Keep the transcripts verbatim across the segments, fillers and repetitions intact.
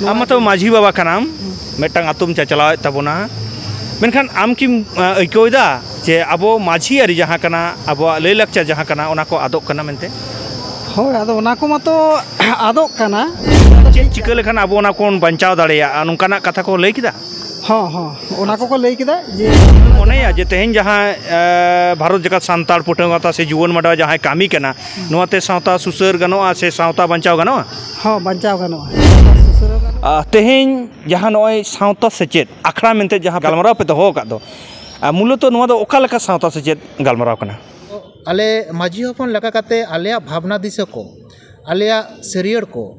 ᱟᱢ ᱢᱟᱛᱚ ᱢᱟᱹᱡᱷᱤ ᱵᱟᱵᱟ ᱠᱟᱱᱟᱢ, ᱢᱤᱫᱴᱟᱝ ᱟᱛᱳᱢ ᱪᱟᱪᱞᱟᱣᱮᱫ ᱛᱟᱵᱚᱱᱟ, ᱢᱮᱱᱠᱷᱟᱱ ᱟᱢ ᱠᱤᱢ ᱟᱹᱭᱠᱟᱹᱣ ᱮᱫᱟ ᱡᱮ ᱟᱵᱚ ᱢᱟᱹᱡᱷᱤ ᱟᱹᱨᱤ ᱡᱟᱦᱟᱸ ᱠᱟᱱᱟ, ᱟᱵᱚᱣᱟᱜ ᱞᱟᱹᱭᱞᱟᱠᱪᱟᱨ ᱡᱟᱦᱟᱸ ᱠᱟᱱᱟ, ᱚᱱᱟ ᱠᱚ ᱟᱫᱚᱜ ᱠᱟᱱᱟ ᱢᱮᱱᱛᱮ? ᱦᱳᱭ, ᱟᱫᱚ ᱚᱱᱟ ᱠᱚ ᱢᱟᱛᱚ ᱟᱫᱚᱜ ᱠᱟᱱᱟ᱾ ᱪᱮᱫ ᱪᱤᱠᱟᱹ ᱞᱮᱠᱷᱟᱱ ᱟᱵᱚ ᱚᱱᱟ ᱠᱚᱵᱚᱱ ᱵᱟᱧᱪᱟᱣ ᱫᱟᱲᱮᱭᱟᱜᱼᱟ, ᱱᱚᱝᱠᱟᱱᱟᱜ ᱠᱟᱛᱷᱟ ᱠᱚ ᱞᱟᱹᱭ ᱠᱮᱫᱟ? ᱦᱚᱸ ᱦᱚᱸ, ᱚᱱᱟ ᱠᱚᱠᱚ ᱞᱟᱹᱭ ᱠᱮᱫᱟ ᱡᱮ ᱢᱚᱱᱮᱭᱟ ᱡᱮ ᱛᱮᱦᱮᱧ ᱡᱟᱦᱟᱸ ᱵᱷᱟᱨᱚᱛ ᱡᱟᱠᱟᱛ ᱥᱟᱱᱛᱟᱲ ᱯᱟᱹᱴᱷᱩᱣᱟᱹ ᱜᱟᱶᱛᱟ ᱥᱮ ᱡᱩᱣᱟᱹᱱ ᱢᱟᱰᱣᱟ ᱡᱟᱦᱟᱸᱭ ᱠᱟᱹᱢᱤ ᱠᱟᱱᱟ, ᱱᱚᱣᱟᱛᱮ ᱥᱟᱶᱛᱟ ᱥᱩᱥᱟᱹᱨ ᱜᱟᱱᱚᱜᱼᱟ ᱥᱮ ᱥᱟᱶᱛᱟ ᱵᱟᱧᱪᱟᱣ ᱜᱟᱱᱚᱜᱼᱟ? ᱦᱚᱸ, ᱵᱟᱧᱪᱟᱣ ᱜᱟᱱᱚᱜᱼᱟ᱾ ᱛᱮᱦᱮᱧ ᱡᱟᱦᱟᱸ ᱱᱚᱜᱼᱚᱭ ᱥᱟᱶᱛᱟ ᱥᱮᱪᱮᱫ ᱟᱠᱷᱲᱟ ᱢᱮᱱᱛᱮ ᱡᱟᱦᱟᱸ ᱜᱟᱞᱢᱟᱨᱟᱣ ᱯᱮ ᱫᱚᱦᱚ ᱟᱠᱟᱫ ᱫᱚ, ᱢᱩᱞᱚᱛᱚ ᱱᱚᱣᱟ ᱫᱚ ᱚᱠᱟ ᱞᱮᱠᱟ ᱥᱟᱶᱛᱟ ᱥᱮᱪᱮᱫ ᱜᱟᱞᱢᱟᱨᱟᱣ ᱠᱟᱱᱟ? ᱟᱞᱮ ᱢᱟᱹᱡᱷᱤ ᱦᱚᱯᱚᱱ ᱞᱮᱠᱟ ᱠᱟᱛᱮ ᱟᱞᱮᱭᱟᱜ ᱵᱷᱟᱵᱽᱱᱟ ᱫᱤᱥᱟᱹ ᱠᱚ, ᱟᱞᱮᱭᱟᱜ ᱥᱟᱹᱨᱭᱟᱹᱲ ᱠᱚ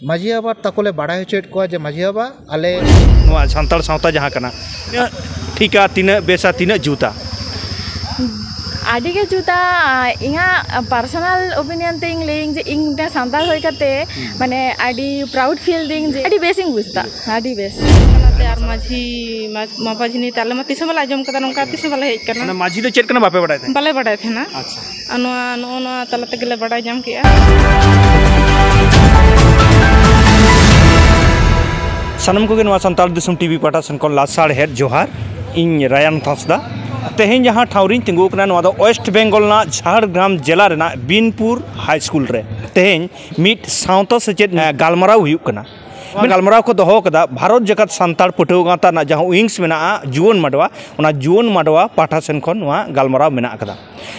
ᱢᱟᱹᱡᱷᱤ ᱵᱟᱵᱟ ᱛᱟᱠᱚ ᱞᱮ ᱵᱟᱲᱟᱭ ᱦᱚᱪᱚᱭᱮᱫ ᱠᱚᱣᱟ ᱡᱮ ᱢᱟᱹᱡᱷᱤ ᱵᱟᱵᱟ, ᱟᱞᱮ ᱱᱚᱣᱟ ᱥᱟᱱᱛᱟᱲ ᱥᱟᱶᱛᱟ ᱡᱟᱦᱟᱸ ᱠᱟᱱᱟ, ᱛᱤᱱᱟᱹᱜ ᱴᱷᱤᱠᱟ, ᱛᱤᱱᱟᱹᱜ ᱵᱮᱥᱟ, ᱛᱤᱱᱟᱹᱜ ᱡᱩᱛᱟ? ᱟᱹᱰᱤ ᱜᱮ ᱡᱩᱛᱟ᱾ ᱤᱧᱟᱹᱜ ᱯᱟᱨᱥᱚᱱᱟᱞ ᱚᱯᱤᱱᱤᱭᱚᱱ ᱛᱮ ᱤᱧ ᱞᱟᱹᱭᱟᱹᱧ ᱡᱮ ᱤᱧ ᱢᱤᱫᱴᱟᱝ ᱥᱟᱱᱛᱟᱲ ᱦᱩᱭ ᱠᱟᱛᱮ ᱢᱟᱱᱮ ᱟᱹᱰᱤ ᱯᱨᱟᱩᱰ ᱯᱷᱤᱞ ᱫᱤᱧ ᱡᱮ ᱟᱹᱰᱤ ᱵᱮᱥ ᱤᱧ ᱵᱩᱡᱽ ᱮᱫᱟ, ᱟᱹᱰᱤ ᱵᱮᱥ᱾ ᱚᱱᱟᱛᱮ ᱟᱨ ᱢᱟᱹᱡᱷᱤ ᱢᱟᱯᱟᱡᱷᱤ ᱱᱤᱭᱮ ᱛᱮ ᱟᱞᱮ ᱢᱟ ᱛᱤᱥ ᱦᱚᱸ ᱵᱟᱞᱮ ᱟᱸᱡᱚᱢ ᱠᱟᱫᱟ, ᱱᱚᱝᱠᱟ ᱛᱤᱥ ᱦᱚᱸ ᱵᱟᱞᱮ ᱦᱮᱡ ᱠᱟᱱᱟ᱾ ᱢᱟᱱᱮ ᱢᱟᱹᱡᱷᱤ ᱫᱚ ᱪᱮᱫ ᱠᱟᱱᱟ ᱵᱟᱯᱮ ᱵᱟᱲᱟᱭ ᱛᱟᱦᱮᱸᱫ? ᱵᱟᱞᱮ ᱵᱟᱲᱟᱭ ᱛᱟᱦᱮᱱᱟ᱾ ᱟᱪᱪᱷᱟ᱾ ᱟᱨ ᱱᱚᱣᱟ ᱱᱚᱜᱼᱚ ᱱᱚᱣᱟ ᱛᱟᱞᱟ ᱛᱮᱜᱮ ᱞᱮ ᱵᱟᱲᱟᱭ ᱧᱟᱢ ᱠᱮᱜᱼᱟ᱾ ᱥᱟᱱᱟᱢ ᱠᱚᱜᱮ ᱱᱚᱣᱟ ᱥᱟᱱᱛᱟᱲ ᱫᱤᱥᱚᱢ ᱴᱤᱵᱷᱤ ᱯᱟᱦᱴᱟ ᱥᱮᱱ ᱠᱷᱚᱱ ᱞᱟᱥᱟᱲᱦᱮᱫ ᱡᱚᱦᱟᱨ᱾ ᱤᱧ ᱨᱟᱭᱟᱱ ᱦᱟᱸᱥᱫᱟ᱾ ᱛᱮᱦᱮᱧ ᱡᱟᱦᱟᱸ ᱴᱷᱟᱶ ᱨᱤᱧ ᱛᱤᱸᱜᱩ ᱟᱠᱟᱱᱟ, ᱱᱚᱣᱟ ᱫᱚ ᱳᱭᱮᱥᱴ ᱵᱮᱝᱜᱚᱞ ᱨᱮᱱᱟᱜ ᱡᱷᱟᱲᱜᱨᱟᱢ ᱡᱮᱞᱟ ᱨᱮᱱᱟᱜ ᱵᱤᱱᱯᱩᱨ ᱦᱟᱭ ᱥᱠᱩᱞ ᱨᱮ᱾ ᱛᱮᱦᱮᱧ ᱢᱤᱫ ᱥᱟᱶᱛᱟ ᱥᱮᱪᱮᱫ ᱜᱟᱞᱢᱟᱨᱟᱣ ᱦᱩᱭᱩᱜ ᱠᱟᱱᱟ᱾ ᱱᱚᱣᱟ ᱜᱟᱞᱢᱟᱨᱟᱣ ᱠᱚ ᱫᱚᱦᱚ ᱠᱟᱫᱟ ᱵᱷᱟᱨᱚᱛ ᱡᱟᱠᱟᱛ ᱥᱟᱱᱛᱟᱲ ᱯᱟᱹᱴᱷᱩᱣᱟᱹ ᱜᱟᱶᱛᱟ ᱨᱮᱱᱟᱜ ᱡᱟᱦᱟᱸ ᱩᱭᱤᱝᱥ ᱢᱮᱱᱟᱜᱼᱟ, ᱡᱩᱣᱟᱹᱱ ᱢᱟᱰᱣᱟ, ᱚᱱᱟ ᱡᱩᱣᱟᱹᱱ ᱢᱟᱰᱣᱟ ᱯᱟᱦᱴᱟ ᱥᱮᱱ ᱠᱷᱚᱱ ᱱᱚᱣᱟ ᱜᱟᱞᱢᱟᱨᱟᱣ ᱢᱮᱱᱟᱜ ᱟᱠᱟᱫᱟ᱾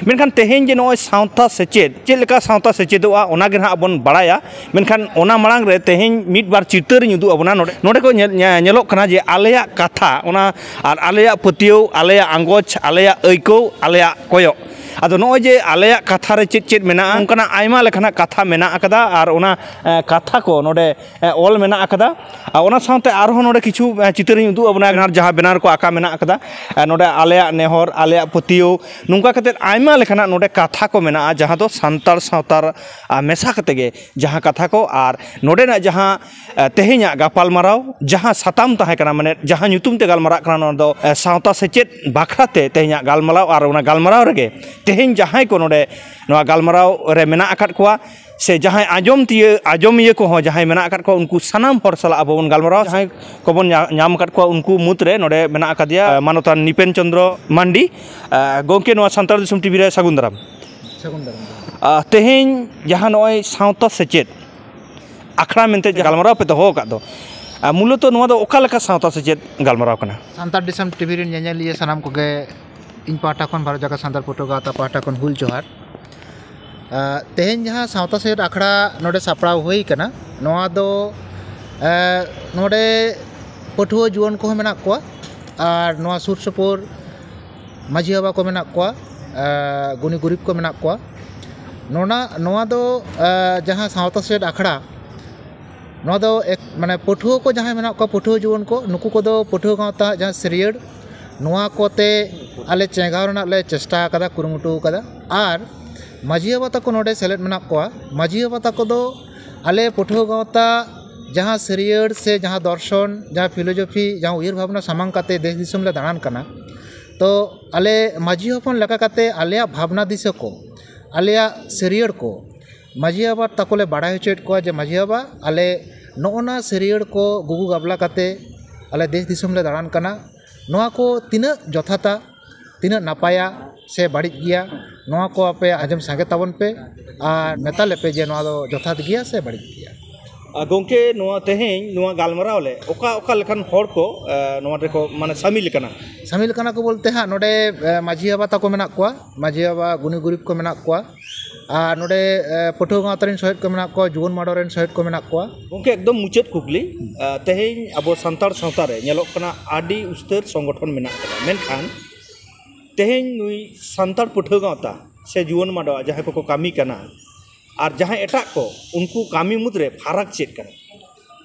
ᱢᱮᱱᱠᱷᱟᱱ ᱛᱮᱦᱮᱧ ᱡᱮ ᱱᱚᱜᱼᱚᱭ ᱥᱟᱶᱛᱟ ᱥᱮᱪᱮᱫ, ᱪᱮᱫ ᱞᱮᱠᱟ ᱥᱟᱶᱛᱟ ᱥᱮᱪᱮᱫᱚᱜᱼᱟ, ᱚᱱᱟ ᱜᱮ ᱱᱟᱦᱟᱜ ᱵᱚᱱ ᱵᱟᱲᱟᱭᱟ᱾ ᱢᱮᱱᱠᱷᱟᱱ ᱚᱱᱟ ᱢᱟᱲᱟᱝ ᱨᱮ ᱛᱮᱦᱮᱧ ᱢᱤᱫ ᱵᱟᱨ ᱪᱤᱛᱟᱹᱨᱤᱧ ᱩᱫᱩᱜ ᱟᱵᱚᱱᱟ᱾ ᱱᱚᱰᱮ, ᱱᱚᱰᱮ ᱠᱚ ᱧᱮᱞ, ᱧᱮ-, ᱧᱮᱞᱚᱜ ᱠᱟᱱᱟ ᱡᱮ ᱟᱞᱮᱭᱟᱜ ᱠᱟᱛᱷᱟ, ᱚᱱᱟ ᱟᱨ ᱟᱞᱮᱭᱟᱜ ᱯᱟᱹᱛᱭᱟᱹᱣ, ᱟᱞᱮᱭᱟᱜ ᱟᱸᱜᱚᱪ, ᱟᱞᱮᱭᱟᱜ ᱟᱹᱭᱠᱟᱹᱣ, ᱟᱞᱮᱭᱟᱜ ᱠᱚᱭᱚᱜ᱾ ᱟᱫᱚ ᱱᱚᱜᱼᱚᱭ ᱡᱮ ᱟᱞᱮᱭᱟᱜ ᱠᱟᱛᱷᱟ ᱨᱮ ᱪᱮᱫ ᱪᱮᱫ ᱢᱮᱱᱟᱜᱼᱟ, ᱚᱱᱠᱟᱱᱟᱜ ᱟᱭᱢᱟ ᱞᱮᱠᱟᱱᱟᱜ ᱠᱟᱛᱷᱟ ᱢᱮᱱᱟᱜ ᱟᱠᱟᱫᱟ᱾ ᱟᱨ ᱚᱱᱟ, ᱮ, ᱠᱟᱛᱷᱟ ᱠᱚ ᱱᱚᱰᱮ, ᱮ, ᱚᱞ ᱢᱮᱱᱟᱜ ᱟᱠᱟᱫᱟ᱾ ᱟᱨ ᱚᱱᱟ ᱥᱟᱶᱛᱮ ᱟᱨᱦᱚᱸ ᱱᱚᱰᱮ ᱠᱤᱪᱷᱩ, ᱮ, ᱪᱤᱛᱟᱹᱨᱤᱧ ᱩᱫᱩᱜ ᱟᱵᱚᱱᱟ, ᱡᱟᱦᱟᱸ ᱵᱮᱱᱟᱨ ᱠᱚ ᱟᱸᱠᱟ ᱢᱮᱱᱟᱜ ᱟᱠᱟᱫᱟ᱾ ᱮ, ᱱᱚᱰᱮ ᱟᱞᱮᱭᱟᱜ ᱱᱮᱦᱚᱨ, ᱟᱞᱮᱭᱟᱜ ᱯᱟᱹᱛᱭᱟᱹᱣ, ᱱᱚᱝᱠᱟ ᱠᱟᱛᱮᱫ ᱟᱭᱢᱟ ᱞᱮᱠᱟᱱᱟᱜ ᱱᱚᱰᱮ ᱠᱟᱛᱷᱟ ᱠᱚ ᱢᱮᱱᱟᱜᱼᱟ, ᱡᱟᱦᱟᱸ ᱫᱚ ᱥᱟᱱᱛᱟᱲ ᱥᱟᱶᱛᱟ ᱟᱨ ᱢᱮᱥᱟ ᱠᱟᱛᱮ ᱜᱮ ᱡᱟᱦᱟᱸ ᱠᱟᱛᱷᱟ ᱠᱚ ᱟᱨ ᱱᱚᱰᱮᱱᱟᱜ ᱡᱟᱦᱟᱸ, ᱮ, ᱛᱮᱦᱮᱧᱟᱜ ᱜᱟᱯᱟᱞᱢᱟᱨᱟᱣ, ᱡᱟᱦᱟᱸ ᱥᱟᱛᱟᱢ ᱛᱟᱦᱮᱸ ᱠᱟᱱᱟ, ᱢᱟᱱᱮ ᱡᱟᱦᱟᱸ ᱧᱩᱛᱩᱢ ᱛᱮ ᱜᱟᱞᱢᱟᱨᱟᱜ ᱠᱟᱱᱟ, ᱱᱚᱣᱟ ᱫᱚ, ᱮ, ᱥᱟᱶᱛᱟ ᱥᱮᱪᱮᱫ ᱵᱟᱠᱷᱨᱟ ᱛᱮ ᱛᱮᱦᱮᱧᱟᱜ ᱜᱟᱞᱢᱟᱨᱟᱣ᱾ ᱟᱨ ᱚᱱᱟ ᱜᱟᱞᱢᱟᱨᱟᱣ ᱨᱮᱜᱮ ᱛᱮᱦᱮᱧ ᱡᱟᱦᱟᱸᱭ ᱠᱚ ᱱᱚᱰᱮ ᱱᱚᱣᱟ ᱜᱟᱞᱢᱟᱨᱟᱣ ᱨᱮ ᱢᱮᱱᱟᱜ ᱟᱠᱟᱫ ᱠᱚᱣᱟ, ᱥᱮ ᱡᱟᱦᱟᱸᱭ ᱟᱸᱡᱚᱢ ᱛᱤᱭᱟᱹ ᱟᱸᱡᱚᱢᱤᱭᱟᱹ ᱠᱚᱦᱚᱸ ᱡᱟᱦᱟᱸᱭ ᱢᱮᱱᱟᱜ ᱟᱠᱟᱫ ᱠᱚᱣᱟ, ᱩᱱᱠᱩ ᱥᱟᱱᱟᱢ ᱦᱚᱲ ᱥᱟᱞᱟᱜ ᱟᱵᱚ ᱵᱚᱱ ᱜᱟᱞᱢᱟᱨᱟᱣᱟ᱾ ᱡᱟᱦᱟᱸᱭ ᱠᱚᱵᱚᱱ ᱧᱟ- ᱧᱟᱢ ᱟᱠᱟᱫ ᱠᱚᱣᱟ, ᱩᱱᱠᱩ ᱢᱩᱫᱽᱨᱮ ᱱᱚᱰᱮ ᱢᱮᱱᱟᱜ ᱟᱠᱟᱫᱮᱭᱟ ᱢᱟᱱᱚᱛᱟᱱ ᱱᱤᱯᱮᱱ ᱪᱚᱸᱫᱽᱨᱚ ᱢᱟᱱᱰᱤ᱾ ᱜᱚᱢᱠᱮ, ᱱᱚᱣᱟ ᱥᱟᱱᱛᱟᱲ ᱫᱤᱥᱚᱢ ᱴᱤᱵᱷᱤ ᱨᱮ ᱥᱟᱹᱜᱩᱱ ᱫᱟᱨᱟᱢ᱾ ᱥᱟᱹᱜᱩᱱ ᱫᱟᱨᱟᱢ᱾ ᱛᱮᱦᱮᱧ ᱡᱟᱦᱟᱸ ᱱᱚᱜᱼᱚᱭ ᱥᱟᱶᱛᱟ ᱥᱮᱪᱮᱫ ᱟᱠᱷᱲᱟ ᱢᱮᱱᱛᱮ ᱜᱟᱞᱢᱟᱨᱟᱣ ᱯᱮ ᱫᱚᱦᱚ ᱟᱠᱟᱫ ᱫᱚ, ᱢᱩᱞᱚᱛᱚ ᱱᱚᱣᱟ ᱫᱚ ᱚᱠᱟ ᱞᱮᱠᱟ ᱥᱟᱶᱛᱟ ᱥᱮᱪᱮᱫ ᱜᱟᱞᱢᱟᱨᱟᱣ ᱠᱟᱱᱟ? ᱥᱟᱱᱛᱟᱲ ᱫᱤᱥᱚᱢ ᱴᱤᱵᱷᱤ ᱨᱮᱱ ᱧᱮᱧᱮᱞᱤᱭᱟᱹ ᱥᱟᱱᱟᱢ ᱠᱚᱜᱮ ᱤᱧ ᱯᱟᱦᱴᱟ ᱠᱷᱚᱱ, ᱵᱷᱟᱨᱚᱛ ᱡᱟᱠᱟᱛ ᱥᱟᱱᱛᱟᱲ ᱯᱟᱹᱴᱷᱩᱣᱟᱹ ᱜᱟᱶᱛᱟ ᱯᱟᱦᱴᱟ ᱠᱷᱚᱱ ᱦᱩᱞ ᱡᱚᱦᱟᱨ᱾ ᱛᱮᱦᱮᱧ ᱡᱟᱦᱟᱸ ᱥᱟᱶᱛᱟ ᱥᱮᱪᱮᱫ ᱟᱠᱷᱲᱟ ᱱᱚᱰᱮ ᱥᱟᱯᱲᱟᱣ ᱦᱩᱭ ᱠᱟᱱᱟ, ᱱᱚᱣᱟ ᱫᱚ ᱱᱚᱰᱮ ᱯᱟᱹᱴᱷᱩᱣᱟᱹ ᱡᱩᱣᱟᱹᱱ ᱠᱚᱦᱚᱸ ᱢᱮᱱᱟᱜ ᱠᱚᱣᱟ, ᱟᱨ ᱱᱚᱣᱟ ᱥᱩᱨ ᱥᱩᱯᱩᱨ ᱢᱟᱹᱡᱷᱤ ᱵᱟᱵᱟ ᱠᱚ ᱢᱮᱱᱟᱜ ᱠᱚᱣᱟ, ᱜᱩᱱᱤ ᱜᱩᱨᱤᱵ ᱠᱚ ᱢᱮᱱᱟᱜ ᱠᱚᱣᱟ᱾ ᱱᱚᱣᱟ ᱱᱚᱣᱟ ᱫᱚ ᱡᱟᱦᱟᱸ ᱥᱟᱶᱛᱟ ᱥᱮᱪᱮᱫ ᱟᱠᱷᱲᱟ, ᱱᱚᱣᱟ ᱫᱚ ᱮᱠ- ᱢᱟᱱᱮ ᱯᱟᱹᱴᱷᱩᱣᱟᱹ ᱠᱚ ᱡᱟᱦᱟᱸᱭ ᱢᱮᱱᱟᱜ ᱠᱚᱣᱟ, ᱯᱟᱹᱴᱷᱩᱣᱟᱹ ᱡᱩᱣᱟᱹᱱ ᱠᱚ, ᱱᱩᱠᱩ ᱠᱚᱫᱚ ᱯᱟᱹᱴᱷᱩᱣᱟᱹ ᱜᱟᱶᱛᱟ ᱡᱟᱦᱟᱸ ᱥᱟᱹᱨᱭᱟᱹᱲ, ᱱᱚᱣᱟ ᱠᱚᱛᱮ ᱟᱞᱮ ᱪᱮᱸᱜᱷᱟᱣ ᱨᱮᱱᱟᱜ ᱞᱮ ᱪᱮᱥᱴᱟ ᱟᱠᱟᱫᱟ, ᱠᱩᱨᱩᱢᱩᱴᱩ ᱟᱠᱟᱫᱟ᱾ ᱟᱨ ᱢᱟᱹᱡᱷᱤ ᱵᱟᱵᱟ ᱛᱟᱠᱚ ᱱᱚᱰᱮ ᱥᱮᱞᱮᱫ ᱢᱮᱱᱟᱜ ᱠᱚᱣᱟ᱾ ᱢᱟᱹᱡᱷᱤ ᱵᱟᱵᱟ ᱛᱟᱠᱚ ᱫᱚ ᱟᱞᱮ ᱯᱟᱹᱴᱷᱩᱣᱟᱹ ᱜᱟᱶᱛᱟ ᱡᱟᱦᱟᱸ ᱥᱟᱹᱨᱭᱟᱹᱲ ᱥᱮ ᱡᱟᱦᱟᱸ ᱫᱚᱨᱥᱚᱱ, ᱡᱟᱦᱟᱸ ᱯᱷᱤᱞᱳᱡᱚᱯᱷᱤ, ᱡᱟᱦᱟᱸ ᱩᱭᱦᱟᱹᱨ ᱵᱷᱟᱵᱽᱱᱟ ᱥᱟᱢᱟᱝ ᱠᱟᱛᱮ ᱫᱮᱥ ᱫᱤᱥᱚᱢ ᱞᱮ ᱫᱟᱬᱟᱱ ᱠᱟᱱᱟ, ᱛᱚ ᱟᱞᱮ ᱢᱟᱹᱡᱷᱤ ᱦᱚᱯᱚᱱ ᱞᱮᱠᱟ ᱠᱟᱛᱮ ᱟᱞᱮᱭᱟᱜ ᱵᱷᱟᱵᱽᱱᱟ ᱫᱤᱥᱟᱹ ᱠᱚ, ᱟᱞᱮᱭᱟᱜ ᱥᱟᱹᱨᱭᱟᱹᱲ ᱠᱚ ᱢᱟᱹᱡᱷᱤ ᱵᱟᱵᱟ ᱛᱟᱠᱚ ᱞᱮ ᱵᱟᱲᱟᱭ ᱦᱚᱪᱚᱭᱮᱫ ᱠᱚᱣᱟ ᱡᱮ, ᱢᱟᱹᱡᱷᱤ ᱵᱟᱵᱟ, ᱟᱞᱮ ᱱᱚᱜᱼᱚ ᱱᱟ ᱥᱟᱹᱨᱭᱟᱹᱲ ᱠᱚ ᱜᱩᱜᱩ ᱜᱟᱵᱞᱟ ᱠᱟᱛᱮ ᱟᱞᱮ ᱫᱮᱥ ᱫᱤᱥᱚᱢ ᱞᱮ ᱫᱟᱬᱟᱱ ᱠᱟᱱᱟ, ᱱᱚᱣᱟ ᱠᱚ ᱛᱤᱱᱟᱹᱜ ᱡᱚᱛᱷᱟᱛᱟ, ᱛᱤᱱᱟᱹᱜ ᱱᱟᱯᱟᱭᱟ ᱥᱮ ᱵᱟᱹᱲᱤᱡ ᱜᱮᱭᱟ, ᱱᱚᱣᱟ ᱠᱚ ᱟᱯᱮ ᱟᱸᱡᱚᱢ ᱥᱟᱸᱜᱮ ᱛᱟᱵᱚᱱ ᱯᱮ ᱟᱨ ᱢᱮᱛᱟ ᱞᱮᱯᱮ ᱡᱮ ᱱᱚᱣᱟ ᱫᱚ ᱡᱚᱛᱷᱟᱛ ᱜᱮᱭᱟ ᱥᱮ ᱵᱟᱹᱲᱤᱡ ᱜᱮᱭᱟ᱾ ᱟᱨ ᱜᱚᱢᱠᱮ, ᱱᱚᱣᱟ ᱛᱮᱦᱮᱧ ᱱᱚᱣᱟ ᱜᱟᱞᱢᱟᱨᱟᱣ ᱞᱮ ᱚᱠᱟ ᱚᱠᱟ ᱞᱮᱠᱟᱱ ᱦᱚᱲ ᱠᱚ, ᱮ, ᱱᱚᱣᱟ ᱨᱮᱠᱚ ᱢᱟᱱᱮ ᱥᱟᱢᱤᱞ ᱠᱟᱱᱟ? ᱥᱟᱢᱤᱞ ᱠᱟᱱᱟ ᱠᱚ ᱵᱚᱞᱛᱮ ᱦᱟᱸᱜ ᱱᱚᱰᱮ, ᱮ, ᱢᱟᱹᱡᱷᱤ ᱵᱟᱵᱟ ᱛᱟᱠᱚ ᱢᱮᱱᱟᱜ ᱠᱚᱣᱟ, ᱢᱟᱹᱡᱷᱤ ᱵᱟᱵᱟ, ᱜᱩᱱᱤ ᱜᱩᱨᱤᱵ ᱠᱚ ᱢᱮᱱᱟᱜ ᱠᱚᱣᱟ, ᱟᱨ ᱱᱚᱰᱮ, ᱮ, ᱯᱟᱹᱴᱷᱩᱣᱟᱹ ᱜᱟᱶᱛᱟ ᱨᱮᱱ ᱥᱚᱦᱮᱫ ᱠᱚ ᱢᱮᱱᱟᱜ ᱠᱚᱣᱟ, ᱡᱩᱣᱟᱹᱱ ᱢᱟᱰᱚ ᱨᱮᱱ ᱥᱚᱦᱮᱫ ᱠᱚ ᱢᱮᱱᱟᱜ ᱠᱚᱣᱟ᱾ ᱜᱚᱢᱠᱮ, ᱮᱠᱫᱚᱢ ᱢᱩᱪᱟᱹᱫ ᱠᱩᱠᱞᱤ, ᱮ, ᱛᱮᱦᱮᱧ ᱟᱵᱚ ᱥᱟᱱᱛᱟᱲ ᱥᱟᱶᱛᱟ ᱨᱮ ᱧᱮᱞᱚᱜ ᱠᱟᱱᱟ, ᱟᱹᱰᱤ ᱩᱥᱛᱟᱹᱨ ᱥᱚᱝᱜᱚᱴᱷᱚᱱ ᱢᱮᱱᱟᱜ ᱟᱠᱟᱫᱟ, ᱢᱮᱱᱠᱷᱟᱱ ᱛᱮᱦᱮᱧ ᱱᱩᱭ ᱥᱟᱱᱛᱟᱲ ᱯᱟᱹᱴᱷᱩᱣᱟᱹ ᱜᱟᱶᱛᱟ ᱥᱮ ᱡᱩᱣᱟᱹᱱ ᱢᱟᱰᱚᱣᱟ ᱡᱟᱦᱟᱸᱭ ᱠᱚᱠᱚ ᱠᱟᱹᱢᱤ ᱠᱟᱱᱟ, ᱟᱨ ᱡᱟᱦᱟᱸᱭ ᱮᱴᱟᱜ ᱠᱚ, ᱩᱱᱠᱩ ᱠᱟᱹᱢᱤ ᱢᱩᱫᱽᱨᱮ ᱯᱷᱟᱨᱟᱠ ᱪᱮᱫ ᱠᱟᱱᱟ?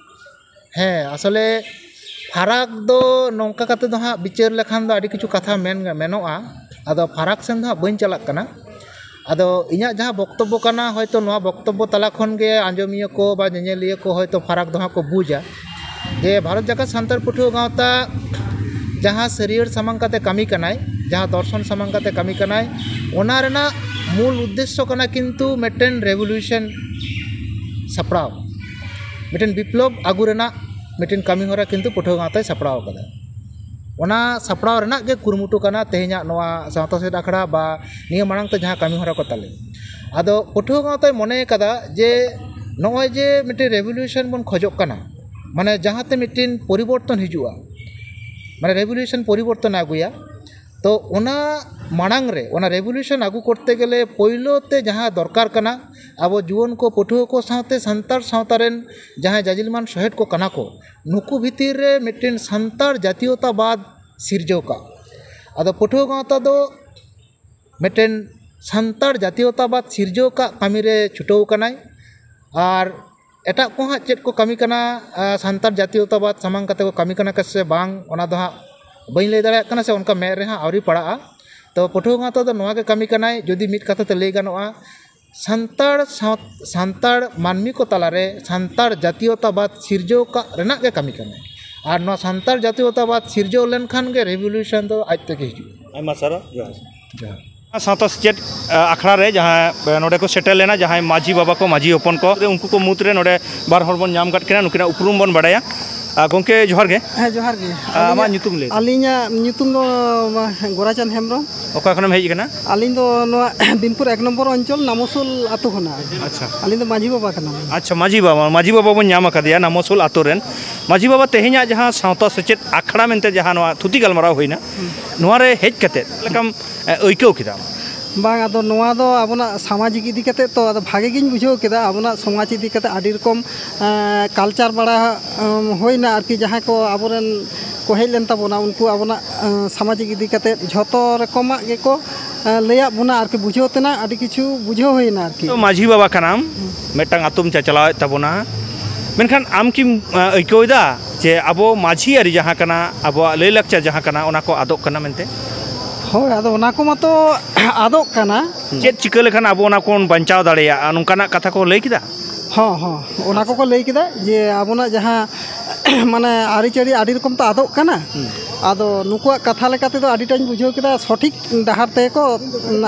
ᱦᱮᱸ, ᱟᱥᱚᱞᱮ ᱯᱷᱟᱨᱟᱠ ᱫᱚ ᱱᱚᱝᱠᱟ ᱠᱟᱛᱮ ᱫᱚ ᱦᱟᱸᱜ ᱵᱤᱪᱟᱹᱨ ᱞᱮᱠᱷᱟᱱ ᱫᱚ ᱟᱹᱰᱤ ᱠᱤᱪᱷᱩ ᱠᱟᱛᱷᱟ ᱢᱮᱱ ᱢᱮᱱᱚᱜᱼᱟ᱾ ᱟᱫᱚ ᱯᱷᱟᱨᱟᱠ ᱥᱮᱱ ᱫᱚ ᱦᱟᱸᱜ ᱵᱟᱹᱧ ᱪᱟᱞᱟᱜ ᱠᱟᱱᱟ᱾ ᱟᱫᱚ ᱤᱧᱟᱹᱜ ᱡᱟᱦᱟᱸ ᱵᱚᱠᱛᱚᱵᱵᱚ ᱠᱟᱱᱟ, ᱦᱚᱭᱛᱳ ᱱᱚᱣᱟ ᱵᱚᱠᱛᱚᱵᱵᱚ ᱛᱟᱞᱟ ᱠᱷᱚᱱ ᱜᱮ ᱟᱸᱡᱚᱢᱤᱭᱟᱹ ᱠᱚ ᱵᱟ ᱧᱮᱧᱮᱞᱤᱭᱟᱹ ᱠᱚ ᱦᱚᱭᱛᱳ ᱯᱷᱟᱨᱟᱠ ᱫᱚ ᱦᱟᱸᱜ ᱠᱚ ᱵᱩᱡᱟ᱾ ᱡᱮ ᱵᱷᱟᱨᱚᱛ ᱡᱟᱠᱟᱛ ᱥᱟᱱᱛᱟᱲ ᱯᱟᱹᱴᱷᱩᱣᱟᱹ ᱜᱟᱶᱛᱟ ᱡᱟᱦᱟᱸ ᱥᱟᱹᱨᱭᱟᱹᱲ ᱥᱟᱢᱟᱝ ᱠᱟᱛᱮ ᱠᱟᱹᱢᱤ ᱠᱟᱱᱟᱭ, ᱡᱟᱦᱟᱸ ᱫᱚᱨᱥᱚᱱ ᱥᱟᱢᱟᱝ ᱠᱟᱛᱮ ᱠᱟᱹᱢᱤ ᱠᱟᱱᱟᱭ, ᱚᱱᱟ ᱨᱮᱱᱟᱜ ᱢᱩᱞ ᱩᱫᱽᱫᱮᱥᱥᱚ ᱠᱟᱱᱟ ᱠᱤᱱᱛᱩ ᱢᱤᱫᱴᱮᱱ ᱨᱮᱵᱷᱚᱞᱩᱭᱩᱥᱚᱱ ᱥᱟᱯᱲᱟᱣ, ᱢᱤᱫᱴᱮᱱ ᱵᱤᱯᱞᱚᱵ ᱟᱹᱜᱩ ᱨᱮᱱᱟᱜ ᱢᱤᱫᱴᱮᱱ ᱠᱟᱹᱢᱤ ᱦᱚᱨᱟ ᱠᱤᱱᱛᱩ ᱯᱟᱹᱴᱷᱩᱣᱟᱹ ᱜᱟᱶᱛᱟᱭ ᱥᱟᱯᱲᱟᱣ ᱟᱠᱟᱫᱟ᱾ ᱚᱱᱟ ᱥᱟᱯᱲᱟᱣ ᱨᱮᱱᱟᱜ ᱜᱮ ᱠᱩᱨᱩᱢᱩᱴᱩ ᱠᱟᱱᱟ ᱛᱮᱦᱮᱧᱟᱜ ᱱᱚᱣᱟ ᱥᱟᱶᱛᱟ ᱥᱮᱪᱮᱫ ᱟᱠᱷᱲᱟ ᱵᱟ ᱱᱤᱭᱟᱹ ᱢᱟᱲᱟᱝ ᱛᱮ ᱡᱟᱦᱟᱸ ᱠᱟᱹᱢᱤ ᱦᱚᱨᱟ ᱠᱚ ᱛᱟᱞᱮ᱾ ᱟᱫᱚ ᱯᱟᱹᱴᱷᱩᱣᱟᱹ ᱜᱟᱶᱛᱟᱭ ᱢᱚᱱᱮ ᱠᱟᱫᱟ ᱡᱮ ᱱᱚᱜᱼᱚᱭ ᱡᱮ ᱢᱤᱫᱴᱮᱱ ᱨᱮᱵᱷᱚᱞᱩᱭᱩᱥᱚᱱ ᱵᱚᱱ ᱠᱷᱚᱡᱚᱜ ᱠᱟᱱᱟ, ᱢᱟᱱᱮ ᱡᱟᱦᱟᱸᱛᱮ ᱢᱤᱫᱴᱮᱱ ᱯᱚᱨᱤᱵᱚᱨᱛᱚᱱ ᱦᱤᱡᱩᱜᱼᱟ, ᱢᱟᱱᱮ ᱨᱮᱵᱷᱚᱞᱩᱭᱩᱥᱚᱱ ᱯᱚᱨᱤᱵᱚᱨᱛᱚᱱᱮ ᱟᱹᱜᱩᱭᱟ, ᱛᱚ ᱚᱱᱟ ᱢᱟᱲᱟᱝ ᱨᱮ, ᱚᱱᱟ ᱨᱮᱵᱷᱚᱞᱩᱭᱩᱥᱚᱱ ᱟᱹᱜᱩ ᱠᱚᱨᱛᱮ ᱜᱮᱞᱮ ᱯᱳᱭᱞᱳ ᱛᱮ ᱡᱟᱦᱟᱸ ᱫᱚᱨᱠᱟᱨ ᱠᱟᱱᱟ, ᱟᱵᱚ ᱡᱩᱣᱟᱹᱱ ᱠᱚ, ᱯᱟᱹᱴᱷᱩᱣᱟᱹ ᱠᱚ ᱥᱟᱶᱛᱮ ᱥᱟᱱᱛᱟᱲ ᱥᱟᱶᱛᱟ ᱨᱮᱱ ᱡᱟᱦᱟᱸᱭ ᱡᱟᱡᱤᱞᱢᱟᱱ ᱥᱚᱦᱮᱫ ᱠᱚ ᱠᱟᱱᱟ ᱠᱚ, ᱱᱩᱠᱩ ᱵᱷᱤᱛᱤᱨ ᱨᱮ ᱢᱤᱫᱴᱮᱱ ᱥᱟᱱᱛᱟᱲ ᱡᱟᱛᱤᱭᱚᱛᱟᱵᱟᱫ ᱥᱤᱨᱡᱟᱹᱣ ᱠᱟᱜ᱾ ᱟᱫᱚ ᱯᱟᱹᱴᱷᱩᱣᱟᱹ ᱜᱟᱶᱛᱟ ᱫᱚ ᱢᱤᱫᱴᱮᱱ ᱥᱟᱱᱛᱟᱲ ᱡᱟᱛᱤᱭᱚᱛᱟᱵᱟᱫ ᱥᱤᱨᱡᱟᱹᱣ ᱠᱟᱜ ᱠᱟᱹᱢᱤ ᱨᱮ ᱪᱷᱩᱴᱟᱹᱣ ᱠᱟᱱᱟᱭ᱾ ᱟᱨ ᱮᱴᱟᱜ ᱠᱚ ᱦᱟᱸᱜ ᱪᱮᱫ ᱠᱚ ᱠᱟᱹᱢᱤ ᱠᱟᱱᱟ, ᱟ, ᱥᱟᱱᱛᱟᱲ ᱡᱟᱛᱤᱭᱚᱛᱟᱵᱟᱫ ᱥᱟᱢᱟᱝ ᱠᱟᱛᱮ ᱠᱚ ᱠᱟᱹᱢᱤ ᱠᱟᱱᱟ ᱥᱮ ᱵᱟᱝ, ᱚᱱᱟ ᱫᱚ ᱦᱟᱸᱜ ᱵᱟᱹᱧ ᱞᱟᱹᱭ ᱫᱟᱲᱮᱭᱟᱜ ᱠᱟᱱᱟ, ᱥᱮ ᱚᱱᱠᱟ ᱢᱮᱫ ᱨᱮ ᱦᱟᱸᱜ ᱟᱹᱣᱨᱤ ᱯᱟᱲᱟᱜᱼᱟ᱾ ᱛᱚ ᱯᱟᱹᱴᱷᱩᱣᱟᱹ ᱜᱟᱶᱛᱟ ᱫᱚ ᱱᱚᱣᱟ ᱜᱮ ᱠᱟᱹᱢᱤ ᱠᱟᱱᱟᱭ, ᱡᱩᱫᱤ ᱢᱤᱫ ᱠᱟᱛᱷᱟ ᱛᱮ ᱞᱟᱹᱭ ᱜᱟᱱᱚᱜᱼᱟ, ᱥᱟᱱᱛᱟᱲ ᱥᱟᱶ-, ᱥᱟᱱᱛᱟᱲ ᱢᱟᱹᱱᱢᱤ ᱠᱚ ᱛᱟᱞᱟᱨᱮ ᱥᱟᱱᱛᱟᱲ ᱡᱟᱛᱤᱭᱚᱛᱟᱵᱟᱫ ᱥᱤᱨᱡᱟᱹᱣ ᱠᱟᱜ ᱨᱮᱱᱟᱜ ᱜᱮ ᱠᱟᱹᱢᱤ ᱠᱟᱱᱟᱭ᱾ ᱟᱨ ᱱᱚᱣᱟ ᱥᱟᱱᱛᱟᱲ ᱡᱟᱛᱤᱭᱚᱛᱟᱵᱟᱫ ᱥᱤᱨᱡᱟᱹᱣ ᱞᱮᱱᱠᱷᱟᱱ ᱜᱮ ᱨᱮᱵᱷᱚᱞᱩᱭᱩᱥᱚᱱ ᱫᱚ ᱟᱡ ᱛᱮᱜᱮ ᱦᱤᱡᱩᱜᱼᱟ᱾ ᱟᱭᱢᱟ ᱥᱟᱨᱦᱟᱣ, ᱡᱚᱦᱟᱨ᱾ ᱡᱚᱦᱟᱨ᱾ ᱥᱟᱶᱛᱟ ᱥᱮᱪᱮᱫ, ᱟ, ᱟᱠᱷᱲᱟ ᱨᱮ ᱡᱟᱦᱟᱸ, ᱟ, ᱱᱚᱰᱮ ᱠᱚ ᱥᱮᱴᱮᱨ ᱞᱮᱱᱟ, ᱡᱟᱦᱟᱸᱭ ᱢᱟᱹᱡᱷᱤ ᱵᱟᱵᱟ ᱠᱚ, ᱢᱟᱹᱡᱷᱤ ᱦᱚᱯᱚᱱ ᱠᱚ, ᱩᱱᱠᱩ ᱠᱚ ᱢᱩᱫᱽ ᱨᱮ ᱱᱚᱰᱮ ᱵᱟᱨ ᱦᱚᱲ ᱵᱚᱱ ᱧᱟᱢ ᱟᱠᱟᱫ ᱠᱤᱱᱟ, ᱱᱩᱠᱤᱱᱟᱜ ᱩᱯᱨᱩᱢ ᱵᱚᱱ ᱵᱟᱲᱟᱭᱟ᱾ ᱟ, ᱜᱚᱢᱠᱮ, ᱡᱚᱦᱟᱨ ᱜᱮ᱾ ᱦᱮᱸ, ᱡᱚᱦᱟᱨ ᱜᱮ᱾ ᱟ, ᱟᱢᱟᱜ ᱟᱹᱞᱤᱧᱟᱜ, ᱧᱩᱛᱩᱢ ᱞᱟᱹᱭ ᱛᱟᱢ᱾ ᱟᱹᱞᱤᱧᱟᱜ ᱧᱩᱛᱩᱢ ᱫᱚ, ᱟ, ᱜᱳᱨᱟᱪᱟᱸᱫᱽ ᱦᱮᱢᱵᱨᱚᱢ᱾ ᱚᱠᱟ ᱠᱷᱚᱱᱮᱢ ᱦᱮᱡ ᱟᱠᱟᱱᱟ? ᱟᱹᱞᱤᱧ ᱫᱚ ᱱᱚᱣᱟ ᱵᱤᱱᱯᱩᱨ ᱮᱠ ᱱᱚᱢᱵᱚᱨ ᱚᱧᱪᱚᱞ ᱱᱟᱢᱚᱥᱩᱞ ᱟᱹᱛᱩ ᱠᱷᱚᱱᱟᱜ᱾ ᱟᱪᱪᱷᱟ᱾ ᱟᱹᱞᱤᱧ ᱫᱚ ᱢᱟᱹᱡᱷᱤ ᱵᱟᱵᱟ ᱠᱟᱱᱟᱞᱤᱧ᱾ ᱟᱪᱪᱷᱟ, ᱢᱟᱹᱡᱷᱤ ᱵᱟᱵᱟ, ᱢᱟᱹᱡᱷᱤ ᱵᱟᱵᱟ ᱵᱚᱱ ᱧᱟᱢ ᱟᱠᱟᱫᱮᱭᱟ ᱱᱟᱢᱚᱥᱩᱞ ᱟᱹᱛᱩ ᱨᱮᱱ᱾ ᱢᱟᱹᱡᱷᱤ ᱵᱟᱵᱟ, ᱛᱮᱦᱮᱧᱟᱜ ᱡᱟᱦᱟᱸ ᱥᱟᱶᱛᱟ ᱥᱮᱪᱮᱫ ᱟᱠᱷᱲᱟ ᱢᱮᱱᱛᱮ ᱡᱟᱦᱟᱸ ᱱᱚᱣᱟ ᱛᱷᱩᱛᱤ ᱜᱟᱞᱢᱟᱨᱟᱣ ᱦᱩᱭᱱᱟ, ᱦᱩᱸ᱾ ᱱᱚᱣᱟ ᱨᱮ ᱦᱮᱡ ᱠᱟᱛᱮ ᱪᱮᱫ ᱞᱮᱠᱟᱢ, ᱮ, ᱟᱹᱭᱠᱟᱹᱣ ᱠᱮᱫᱟ? ᱵᱟᱝ, ᱟᱫᱚ ᱱᱚᱣᱟ ᱫᱚ ᱟᱵᱚᱱᱟᱜ ᱥᱟᱢᱟᱡᱤᱠ ᱤᱫᱤ ᱠᱟᱛᱮ ᱛᱚ, ᱟᱫᱚ ᱵᱷᱟᱜᱮ ᱜᱤᱧ ᱵᱩᱡᱷᱟᱹᱣ ᱠᱮᱫᱟ᱾ ᱟᱵᱚᱱᱟᱜ ᱥᱚᱢᱟᱡᱽ ᱤᱫᱤ ᱠᱟᱛᱮ ᱟᱹᱰᱤ ᱨᱚᱠᱚᱢ, ᱮ, ᱠᱟᱞᱪᱟᱨ ᱵᱟᱲᱟ, ᱮᱢ, ᱦᱩᱭᱱᱟ ᱟᱨᱠᱤ, ᱡᱟᱦᱟᱸᱭ ᱠᱚ ᱟᱵᱚᱨᱮᱱ ᱠᱚ ᱦᱮᱡ ᱞᱮᱱ ᱛᱟᱵᱚᱱᱟ, ᱩᱱᱠᱩ ᱟᱵᱚᱱᱟᱜ, ᱮ, ᱥᱟᱢᱟᱡᱤᱠ ᱤᱫᱤ ᱠᱟᱛᱮ ᱡᱷᱚᱛᱚ ᱨᱚᱠᱚᱢᱟᱜ ᱜᱮᱠᱚ, ᱮ, ᱞᱟᱹᱭᱟᱫ ᱵᱚᱱᱟ ᱟᱨᱠᱤ, ᱵᱩᱡᱷᱟᱹᱣ ᱛᱮᱱᱟᱜ ᱟᱹᱰᱤ ᱠᱤᱪᱷᱩ ᱵᱩᱡᱷᱟᱹᱣ ᱦᱩᱭᱱᱟ ᱟᱨᱠᱤ᱾ ᱛᱚ, ᱢᱟᱹᱡᱷᱤ ᱵᱟᱵᱟ ᱠᱟᱱᱟᱢ, ᱢᱤᱫᱴᱟᱝ ᱟᱛᱳᱢ ᱪᱟᱪᱞᱟᱣᱮᱫ ᱛᱟᱵᱚᱱᱟ, ᱢᱮᱱᱠᱷᱟᱱ ᱟᱢ ᱠᱤᱢ, ᱮ, ᱟᱹᱭᱠᱟᱹᱣ ᱮᱫᱟ ᱡᱮ ᱟᱵᱚ ᱢᱟᱹᱡᱷᱤ ᱟᱹᱨᱤ ᱡᱟᱦᱟᱸ ᱠᱟᱱᱟ, ᱟᱵᱚᱣᱟᱜ ᱞᱟᱹᱭᱞᱟᱠᱪᱟᱨ ᱡᱟᱦᱟᱸ ᱠᱟᱱᱟ, ᱚᱱᱟ ᱠᱚ ᱟᱫᱚᱜ ᱠᱟᱱᱟ ᱢᱮᱱᱛᱮ? ᱦᱳᱭ, ᱟᱫᱚ ᱚᱱᱟ ᱠᱚ ᱢᱟᱛᱚ ᱟᱫᱚᱜ ᱠᱟᱱᱟ᱾ ᱪᱮᱫ ᱪᱤᱠᱟᱹ ᱞᱮᱠᱷᱟᱱ ᱟᱵᱚ ᱚᱱᱟ ᱠᱚᱵᱚᱱ ᱵᱟᱧᱪᱟᱣ ᱫᱟᱲᱮᱭᱟᱜᱼᱟ, ᱱᱚᱝᱠᱟᱱᱟᱜ ᱠᱟᱛᱷᱟ ᱠᱚ ᱞᱟᱹᱭ ᱠᱮᱫᱟ? ᱦᱚᱸ, ᱦᱚᱸ, ᱚᱱᱟ ᱠᱚᱠᱚ ᱞᱟᱹᱭ ᱠᱮᱫᱟ ᱡᱮ ᱟᱵᱚᱱᱟᱜ ᱡᱟᱦᱟᱸ ᱢᱟᱱᱮ ᱟᱹᱨᱤᱪᱟᱹᱞᱤ ᱟᱹᱰᱤ ᱨᱚᱠᱚᱢ ᱛᱚ ᱟᱫᱚᱜ ᱠᱟᱱᱟ᱾ ᱦᱩᱸ᱾ ᱟᱫᱚ ᱱᱩᱠᱩᱣᱟᱜ ᱠᱟᱛᱷᱟ ᱞᱮᱠᱟ ᱛᱮᱫᱚ ᱟᱹᱰᱤᱴᱟᱧ ᱵᱩᱡᱷᱟᱹᱣ ᱠᱮᱫᱟ, ᱥᱚᱴᱷᱤᱠ ᱰᱟᱦᱟᱨ ᱛᱮᱠᱚ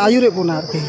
ᱟᱹᱭᱩᱨᱮᱫ ᱵᱚᱱᱟ ᱟᱨᱠᱤ᱾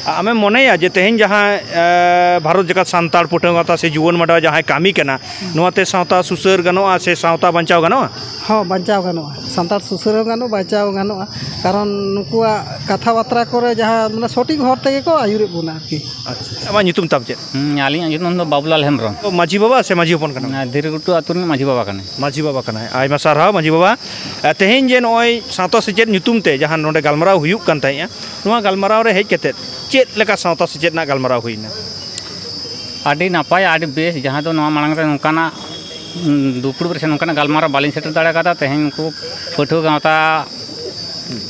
ᱟᱢᱮᱢ ᱢᱚᱱᱮᱭᱟ ᱡᱮ ᱛᱮᱦᱮᱧ ᱡᱟᱦᱟᱸ, ᱮ, ᱵᱷᱟᱨᱚᱛ ᱡᱟᱠᱟᱛ ᱥᱟᱱᱛᱟᱲ ᱯᱟᱹᱴᱷᱩᱣᱟᱹ ᱜᱟᱶᱛᱟ ᱥᱮ ᱡᱩᱣᱟᱹᱱ ᱢᱟᱰᱣᱟ ᱡᱟᱦᱟᱸᱭ ᱠᱟᱹᱢᱤ ᱠᱟᱱᱟ, ᱱᱚᱣᱟᱛᱮ ᱥᱟᱶᱛᱟ ᱥᱩᱥᱟᱹᱨ ᱜᱟᱱᱚᱜᱼᱟ ᱥᱮ ᱥᱟᱶᱛᱟ ᱵᱟᱧᱪᱟᱣ ᱜᱟᱱᱚᱜᱼᱟ? ᱦᱚᱸ, ᱵᱟᱧᱪᱟᱣ ᱜᱟᱱᱚᱜᱼᱟ, ᱥᱟᱱᱛᱟᱲ ᱥᱩᱥᱟᱹᱨ ᱦᱚᱸ ᱜᱟᱱᱚᱜᱼᱟ, ᱵᱟᱧᱪᱟᱣ ᱦᱚᱸ ᱜᱟᱱᱚᱜᱼᱟ᱾ ᱠᱟᱨᱚᱱ ᱱᱩᱠᱩᱣᱟᱜ ᱠᱟᱛᱷᱟ ᱵᱟᱛᱨᱟ ᱠᱚᱨᱮ ᱡᱟᱦᱟᱸ, ᱢᱟᱱᱮ, ᱥᱚᱴᱷᱤᱠ ᱦᱚᱨ ᱛᱮᱜᱮ ᱠᱚ ᱟᱹᱭᱩᱨᱮᱫ ᱵᱚᱱᱟ ᱟᱨᱠᱤ᱾ ᱟᱪᱪᱷᱟ, ᱟᱢᱟᱜ ᱧᱩᱛᱩᱢ ᱛᱟᱢ ᱪᱮᱫ? ᱦᱩᱸ, ᱟᱹᱞᱤᱧᱟᱜ ᱧᱩᱛᱩᱢ ᱫᱚ ᱵᱟᱵᱩᱞᱟᱞ ᱦᱮᱢᱵᱨᱚᱢ᱾ ᱢᱟᱹᱡᱷᱤ ᱵᱟᱵᱟ ᱥᱮ ᱢᱟᱹᱡᱷᱤ ᱦᱚᱯᱚᱱ ᱠᱟᱱᱟᱢ? ᱚᱱᱟ ᱫᱷᱤᱨᱤᱜᱷᱩᱴᱩ ᱟᱹᱛᱩ ᱨᱤᱱᱤᱡ ᱢᱟᱹᱡᱷᱤ ᱵᱟᱵᱟ ᱠᱟᱱᱟᱭ᱾ ᱢᱟᱹᱡᱷᱤ ᱵᱟᱵᱟ ᱠᱟᱱᱟᱭ᱾ ᱟᱭᱢᱟ ᱥᱟᱨᱦᱟᱣ ᱢᱟᱹᱡᱷᱤ ᱵᱟᱵᱟ᱾ ᱮ, ᱛᱮᱦᱮᱧ ᱡᱮ ᱱᱚᱜᱼᱚᱭ ᱥᱟᱶᱛᱟ ᱥᱮᱪᱮᱫ ᱧᱩᱛᱩᱢ ᱛᱮ ᱡᱟᱦᱟᱸ ᱱᱚᱰᱮ ᱜᱟᱞᱢᱟᱨᱟᱣ ᱦᱩᱭᱩᱜ ᱠᱟᱱ ᱛᱟᱦᱮᱸᱫᱼᱟ, ᱱᱚᱣᱟ ᱜᱟᱞᱢᱟᱨᱟᱣ ᱨᱮ ᱦᱮᱡ ᱠᱟᱛᱮᱫ ᱪᱮᱫ ᱞᱮᱠᱟ ᱥᱟᱶᱛᱟ ᱥᱮᱪᱮᱫ ᱨᱮᱱᱟᱜ ᱜᱟᱞᱢᱟᱨᱟᱣ ᱦᱩᱭᱱᱟ? ᱟᱹᱰᱤ ᱱᱟᱯᱟᱭ, ᱟᱹᱰᱤ ᱵᱮᱥ, ᱡᱟᱦᱟᱸ ᱫᱚ ᱱᱚᱣᱟ ᱢᱟᱲᱟᱝ ᱨᱮ ᱱᱚᱝᱠᱟᱱᱟᱜ, ᱩᱸ, ᱫᱩᱯᱲᱩᱵ ᱨᱮ ᱥᱮ ᱱᱚᱝᱠᱟᱱᱟᱜ ᱜᱟᱞᱢᱟᱨᱟᱣ ᱵᱟᱹᱞᱤᱧ ᱥᱮᱴᱮᱨ ᱫᱟᱲᱮ ᱠᱟᱫᱟ᱾ ᱛᱮᱦᱮᱧ ᱩᱱᱠᱩ ᱯᱟᱹᱴᱷᱩᱣᱟᱹ ᱜᱟᱶᱛᱟ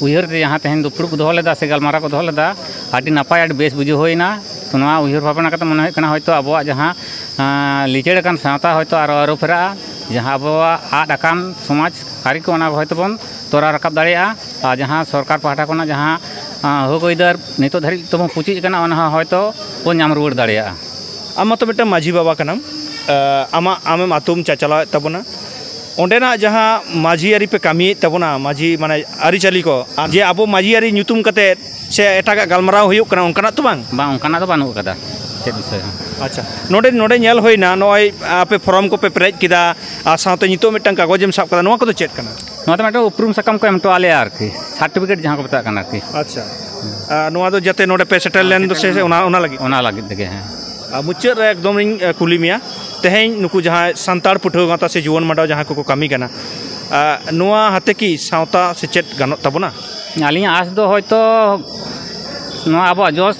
ᱩᱭᱦᱟᱹᱨ ᱛᱮ ᱡᱟᱦᱟᱸ ᱛᱮᱦᱮᱧ ᱫᱩᱯᱲᱩᱵ ᱠᱚ ᱫᱚᱦᱚ ᱞᱮᱫᱟ ᱥᱮ ᱜᱟᱞᱢᱟᱨᱟᱣ ᱠᱚ ᱫᱚᱦᱚ ᱞᱮᱫᱟ, ᱟᱹᱰᱤ ᱱᱟᱯᱟᱭ, ᱟᱹᱰᱤ ᱵᱮᱥ ᱵᱩᱡᱷᱟᱹᱣ ᱦᱩᱭᱱᱟ᱾ ᱛᱚ, ᱱᱚᱣᱟ ᱩᱭᱦᱟᱹᱨ ᱵᱷᱟᱵᱽᱱᱟ ᱠᱟᱛᱮ ᱢᱚᱱᱮ ᱦᱩᱭᱩᱜ ᱠᱟᱱᱟ, ᱦᱚᱭᱛᱳ ᱟᱵᱚᱣᱟᱜ ᱡᱟᱦᱟᱸ, ᱟᱸ, ᱞᱤᱪᱟᱹᱲ ᱟᱠᱟᱱ ᱥᱟᱶᱛᱟ ᱦᱚᱭᱛᱳ ᱟᱨᱚ ᱟᱹᱨᱩ ᱯᱷᱮᱨᱟᱜᱼᱟ, ᱡᱟᱦᱟᱸ ᱟᱵᱚᱣᱟᱜ ᱟᱫ ᱟᱠᱟᱱ ᱥᱚᱢᱟᱡᱽ ᱟᱹᱨᱤ ᱠᱚ, ᱚᱱᱟ ᱦᱚᱭᱛᱳ ᱵᱚᱱ ᱛᱚᱨᱟᱣ ᱨᱟᱠᱟᱵ ᱫᱟᱲᱮᱭᱟᱜᱼᱟ᱾ ᱟᱨ ᱡᱟᱦᱟᱸ ᱥᱚᱨᱠᱟᱨ ᱯᱟᱦᱴᱟ ᱠᱷᱚᱱᱟᱜ ᱡᱟᱦᱟᱸ, ᱟᱸ, ᱦᱚᱠ ᱟᱹᱭᱫᱟᱹᱨ ᱱᱤᱛᱚᱜ ᱫᱷᱟᱹᱨᱤᱡ ᱛᱮᱵᱚᱱ ᱯᱩᱪᱩᱡ ᱟᱠᱟᱱᱟ, ᱚᱱᱟ ᱦᱚᱸ ᱦᱚᱭᱛᱳ ᱵᱚᱱ ᱧᱟᱢ ᱨᱩᱣᱟᱹᱲ ᱫᱟᱲᱮᱭᱟᱜᱼᱟ᱾ ᱟᱢ ᱢᱟᱛᱚ ᱢᱤᱫᱴᱟᱝ ᱢᱟᱹᱡᱷᱤ ᱵᱟᱵᱟ ᱠᱟᱱᱟᱢ, ᱟᱸ, ᱟᱢᱟᱜ, ᱟᱢᱮᱢ ᱟᱛᱳᱢ ᱪᱟᱪᱟᱞᱟᱣᱮᱫ ᱛᱟᱵᱚᱱᱟ, ᱚᱸᱰᱮᱱᱟᱜ ᱡᱟᱦᱟᱸ ᱢᱟᱹᱡᱷᱤ ᱟᱹᱨᱤ ᱯᱮ ᱠᱟᱹᱢᱤᱭᱮᱫ ᱛᱟᱵᱚᱱᱟ, ᱢᱟᱹᱡᱷᱤ ᱢᱟᱱᱮ ᱟᱹᱨᱤᱪᱟᱹᱞᱤ ᱠᱚ, ᱟᱨ ᱡᱮ ᱟᱵᱚ ᱢᱟᱹᱡᱷᱤ ᱟᱹᱨᱤ ᱧᱩᱛᱩᱢ ᱠᱟᱛᱮᱫ ᱥᱮ ᱮᱴᱟᱜᱟᱜ ᱜᱟᱞᱢᱟᱨᱟᱣ ᱦᱩᱭᱩᱜ ᱠᱟᱱᱟ, ᱚᱱᱠᱟᱱᱟᱜ ᱛᱚ ᱵᱟᱝ? ᱵᱟᱝ, ᱚᱱᱠᱟᱱᱟᱜ ᱫᱚ ᱵᱟᱹᱱᱩᱜ ᱟᱠᱟᱫᱟ, ᱪᱮᱫ ᱵᱤᱥᱚᱭ ᱦᱚᱸ᱾ ᱟᱪᱪᱷᱟ, ᱱᱚᱰᱮ, ᱱᱚᱰᱮ ᱧᱮᱞ ᱦᱩᱭᱱᱟ, ᱱᱚᱜᱼᱚᱭ ᱟᱯᱮ ᱯᱷᱚᱨᱚᱢ ᱠᱚᱯᱮ ᱯᱮᱨᱮᱡ ᱠᱮᱫᱟ, ᱟᱨ ᱥᱟᱶᱛᱮ ᱱᱤᱛᱚᱜ ᱢᱤᱫᱴᱟᱝ ᱠᱟᱜᱚᱡᱽ ᱮᱢ ᱥᱟᱵ ᱠᱟᱫᱟ, ᱱᱚᱣᱟ ᱠᱚᱫᱚ ᱪᱮᱫ ᱠᱟᱱᱟ? ᱱᱚᱣᱟ ᱫᱚ ᱢᱤᱫᱴᱟᱝ ᱩᱯᱨᱩᱢ ᱥᱟᱠᱟᱢ ᱠᱚ ᱮᱢ ᱦᱚᱴᱚ ᱟᱞᱮᱭᱟ ᱟᱨᱠᱤ, ᱥᱟᱨᱴᱤᱯᱷᱤᱠᱮᱴ ᱡᱟᱦᱟᱸ ᱠᱚ ᱢᱮᱛᱟᱜ ᱠᱟᱱᱟ ᱟᱨᱠᱤ᱾ ᱟᱪᱪᱷᱟ, ᱟᱨ ᱱᱚᱣᱟ ᱫᱚ ᱡᱟᱛᱮ ᱱᱚᱰᱮ ᱯᱮ ᱥᱮᱴᱮᱨ ᱞᱮᱱ ᱫᱚ ᱥᱮ, ᱥᱮ ᱚᱱᱟ, ᱚᱱᱟ ᱞᱟᱹᱜᱤᱫ? ᱚᱱᱟ ᱞᱟᱹᱜᱤᱫ ᱛᱮᱜᱮ, ᱦᱮᱸ᱾ ᱟᱨ ᱢᱩᱪᱟᱹᱫ ᱨᱮ ᱮᱠᱫᱚᱢ ᱤᱧ, ᱮ, ᱠᱩᱞᱤ ᱢᱮᱭᱟ, ᱛᱮᱦᱮᱧ ᱱᱩᱠᱩ ᱡᱟᱦᱟᱸᱭ ᱥᱟᱱᱛᱟᱲ ᱯᱟᱹᱴᱷᱩᱣᱟᱹ ᱜᱟᱶᱛᱟ ᱥᱮ ᱡᱩᱣᱟᱹᱱ ᱢᱟᱰᱣᱟ ᱡᱟᱦᱟᱸᱭ ᱠᱚᱠᱚ ᱠᱟᱹᱢᱤ ᱠᱟᱱᱟ, ᱟ, ᱱᱚᱣᱟ ᱦᱟᱛᱮ ᱠᱤ ᱥᱟᱶᱛᱟ ᱥᱮᱪᱮᱫ ᱜᱟᱱᱚᱜ ᱛᱟᱵᱚᱱᱟ? ᱟᱹᱞᱤᱧᱟᱜ ᱟᱸᱥ ᱫᱚ ᱦᱚᱭᱛᱳ ᱱᱚᱣᱟ ᱟᱵᱚᱣᱟᱜ ᱡᱚᱥ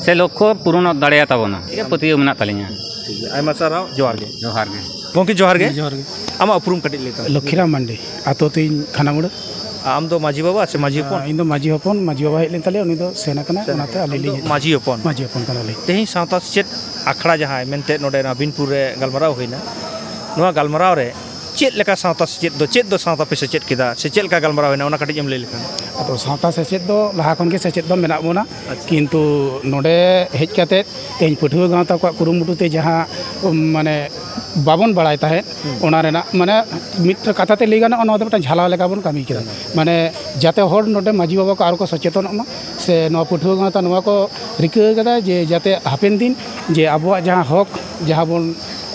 ᱥᱮ ᱞᱚᱠᱠᱷᱚ ᱯᱩᱨᱚᱱᱚᱜ ᱫᱟᱲᱮᱭᱟᱛᱟ ᱵᱚᱱᱟ, ᱯᱟᱹᱛᱭᱟᱹᱣ ᱢᱮᱱᱟᱜ ᱛᱟᱹᱞᱤᱧᱟ᱾ ᱴᱷᱤᱠ ᱜᱮᱭᱟ, ᱟᱭᱢᱟ ᱥᱟᱨᱦᱟᱣ, ᱡᱚᱦᱟᱨ ᱜᱮ᱾ ᱡᱚᱦᱟᱨ ᱜᱮ᱾ ᱜᱚᱢᱠᱮ, ᱡᱚᱦᱟᱨ ᱜᱮ᱾ ᱡᱚᱦᱟᱨ ᱜᱮ᱾ ᱟᱢᱟᱜ ᱩᱯᱨᱩᱢ ᱠᱟᱹᱴᱤᱡ ᱞᱟᱹᱭ ᱛᱟᱢ᱾ ᱞᱚᱠᱠᱷᱤᱨᱟᱢ ᱢᱟᱱᱰᱤ, ᱟᱛᱳ ᱛᱤᱧ ᱠᱷᱟᱱᱟᱢᱩᱲᱟᱹ᱾ ᱟᱢ ᱫᱚ ᱢᱟᱹᱡᱷᱤ ᱵᱟᱵᱟ ᱥᱮ ᱢᱟᱹᱡᱷᱤ ᱦᱚᱯᱚᱱ? ᱤᱧ ᱫᱚ ᱢᱟᱹᱡᱷᱤ ᱦᱚᱯᱚᱱ, ᱢᱟᱹᱡᱷᱤ ᱵᱟᱵᱟ ᱦᱮᱡ ᱞᱮᱱ ᱛᱟᱞᱮᱭᱟ, ᱩᱱᱤ ᱫᱚ ᱥᱮᱱ ᱟᱠᱟᱱᱟ, ᱚᱱᱟᱛᱮ ᱟᱹᱞᱤᱧ ᱟᱢ ᱫᱚ ᱞᱤᱧ ᱦᱮᱡ ᱮᱱᱟ᱾ ᱢᱟᱹᱡᱷᱤ ᱦᱚᱯᱚᱱ? ᱢᱟᱹᱡᱷᱤ ᱦᱚᱯᱚᱱ ᱠᱟᱱᱟᱞᱤᱧ᱾ ᱛᱮᱦᱮᱧ ᱥᱟᱶᱛᱟ ᱥᱮᱪᱮᱫ ᱟᱠᱷᱲᱟ ᱡᱟᱦᱟᱸᱭ ᱢᱮᱱᱛᱮ ᱱᱚᱰᱮ ᱱᱟᱵᱤᱱᱯᱩᱨ ᱨᱮ ᱜᱟᱞᱢᱟᱨᱟᱣ ᱦᱩᱭᱱᱟ, ᱱᱚᱣᱟ ᱜᱟᱞᱢᱟᱨᱟᱣ ᱨᱮ ᱪᱮᱫ ᱞᱮᱠᱟ ᱥᱟᱶᱛᱟ ᱥᱮᱪᱮᱫ ᱫᱚ, ᱪᱮᱫ ᱫᱚ ᱥᱟᱶᱛᱟ ᱯᱮ ᱥᱮᱪᱮᱫ ᱠᱮᱫᱟ ᱥᱮ ᱪᱮᱫ ᱞᱮᱠᱟ ᱜᱟᱞᱢᱟᱨᱟᱣ ᱮᱱᱟ, ᱚᱱᱟ ᱠᱟᱹᱴᱤᱡ ᱮᱢ ᱞᱟᱹᱭ ᱞᱮᱠᱷᱟᱱ? ᱟᱫᱚ ᱥᱟᱶᱛᱟ ᱥᱮᱪᱮᱫ ᱫᱚ ᱞᱟᱦᱟ ᱠᱷᱚᱱ ᱜᱮ ᱥᱮᱪᱮᱫ ᱫᱚ ᱢᱮᱱᱟᱜ ᱵᱚᱱᱟ᱾ ᱟᱪᱪᱷᱟ᱾ ᱠᱤᱱᱛᱩ ᱱᱚᱰᱮ ᱦᱮᱡ ᱠᱟᱛᱮ ᱛᱮᱦᱮᱧ ᱯᱟᱹᱴᱷᱩᱣᱟᱹ ᱜᱟᱶᱛᱟ ᱠᱚᱣᱟᱜ ᱠᱩᱨᱩᱢᱩᱴᱩ ᱛᱮ ᱡᱟᱦᱟᱸ, ᱩᱢ, ᱢᱟᱱᱮ ᱵᱟᱵᱚᱱ ᱵᱟᱲᱟᱭ ᱛᱟᱦᱮᱸᱫ, ᱦᱩᱸ᱾ ᱚᱱᱟ ᱨᱮᱱᱟᱜ ᱢᱟᱱᱮ ᱢᱤᱫ ᱠᱟᱛᱷᱟ ᱛᱮ ᱞᱟᱹᱭ ᱜᱟᱱᱚᱜᱼᱟ, ᱱᱚᱣᱟ ᱫᱚ ᱢᱤᱫᱴᱟᱝ ᱡᱷᱟᱞᱟᱣ ᱞᱮᱠᱟ ᱵᱚᱱ ᱠᱟᱹᱢᱤ ᱠᱮᱫᱟ᱾ ᱦᱩᱸ᱾ ᱢᱟᱱᱮ ᱡᱟᱛᱮ ᱦᱚᱲ ᱱᱚᱰᱮ ᱢᱟᱹᱡᱷᱤ ᱵᱟᱵᱟ ᱠᱚ ᱟᱨᱚ ᱠᱚ ᱥᱚᱪᱮᱛᱚᱱᱚᱜ ᱢᱟ, ᱥᱮ ᱱᱚᱣᱟ ᱯᱟᱹᱴᱷᱩᱣᱟᱹ ᱜᱟᱶᱛᱟ ᱱᱚᱣᱟ ᱠᱚ ᱨᱤᱠᱟᱹ ᱠᱟᱫᱟ ᱡᱮ ᱡᱟᱛᱮ ᱦᱟᱯᱮᱱ ᱫᱤᱱ ᱡᱮ ᱟᱵᱚᱣᱟᱜ ᱡᱟᱦᱟᱸ ᱦᱚᱠ, ᱡᱟᱦᱟᱸ ᱵᱚᱱ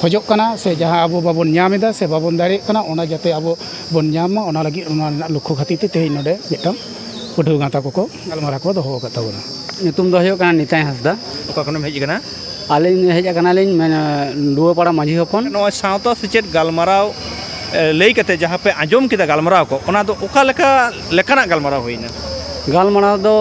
ᱠᱷᱚᱡᱚᱜ ᱠᱟᱱᱟ ᱥᱮ ᱡᱟᱦᱟᱸ ᱟᱵᱚ ᱵᱟᱵᱚᱱ ᱧᱟᱢ ᱮᱫᱟ ᱥᱮ ᱵᱟᱵᱚᱱ ᱫᱟᱲᱮᱭᱟᱜ ᱠᱟᱱᱟ, ᱚᱱᱟ ᱡᱟᱛᱮ ᱟᱵᱚ ᱵᱚᱱ ᱧᱟᱢ ᱢᱟ, ᱚᱱᱟ ᱞᱟᱹᱜᱤᱫ, ᱚᱱᱟ ᱨᱮᱱᱟᱜ ᱞᱚᱠᱠᱷᱚ ᱠᱷᱟᱹᱛᱤᱨ ᱛᱮ ᱛᱮᱦᱮᱧ ᱱᱚᱰᱮ ᱢᱤᱫᱴᱟᱝ ᱯᱟᱹᱴᱷᱩᱣᱟᱹ ᱜᱟᱶᱛᱟ ᱠᱚᱠᱚ ᱜᱟᱞᱢᱟᱨᱟᱣ ᱠᱚ ᱫᱚᱦᱚ ᱟᱠᱟᱫ ᱛᱟᱵᱚᱱᱟ᱾ ᱧᱩᱛᱩᱢ ᱫᱚ ᱦᱩᱭᱩᱜ ᱠᱟᱱᱟ ᱱᱤᱛᱟᱭ ᱦᱟᱸᱥᱫᱟ᱾ ᱚᱠᱟ ᱠᱷᱚᱱᱮᱢ ᱦᱮᱡ ᱟᱠᱟᱱᱟ? ᱟᱹᱞᱤᱧ ᱦᱮᱡ ᱟᱠᱟᱱᱟᱞᱤᱧ ᱢᱮᱱ, ᱰᱩᱣᱟᱹᱯᱟᱲᱟ ᱢᱟᱹᱡᱷᱤ ᱦᱚᱯᱚᱱ᱾ ᱱᱚᱣᱟ ᱥᱟᱶᱛᱟ ᱥᱮᱪᱮᱫ ᱜᱟᱞᱢᱟᱨᱟᱣ, ᱮ, ᱞᱟᱹᱭ ᱠᱟᱛᱮ ᱡᱟᱦᱟᱸ ᱯᱮ ᱟᱸᱡᱚᱢ ᱠᱮᱫᱟ ᱜᱟᱞᱢᱟᱨᱟᱣ ᱠᱚ, ᱚᱱᱟ ᱫᱚ ᱚᱠᱟ ᱞᱮᱠᱟ ᱞᱮᱠᱟᱱᱟᱜ ᱜᱟᱞᱢᱟᱨᱟᱣ ᱦᱩᱭᱱᱟ? ᱜᱟᱞᱢᱟᱨᱟᱣ ᱫᱚ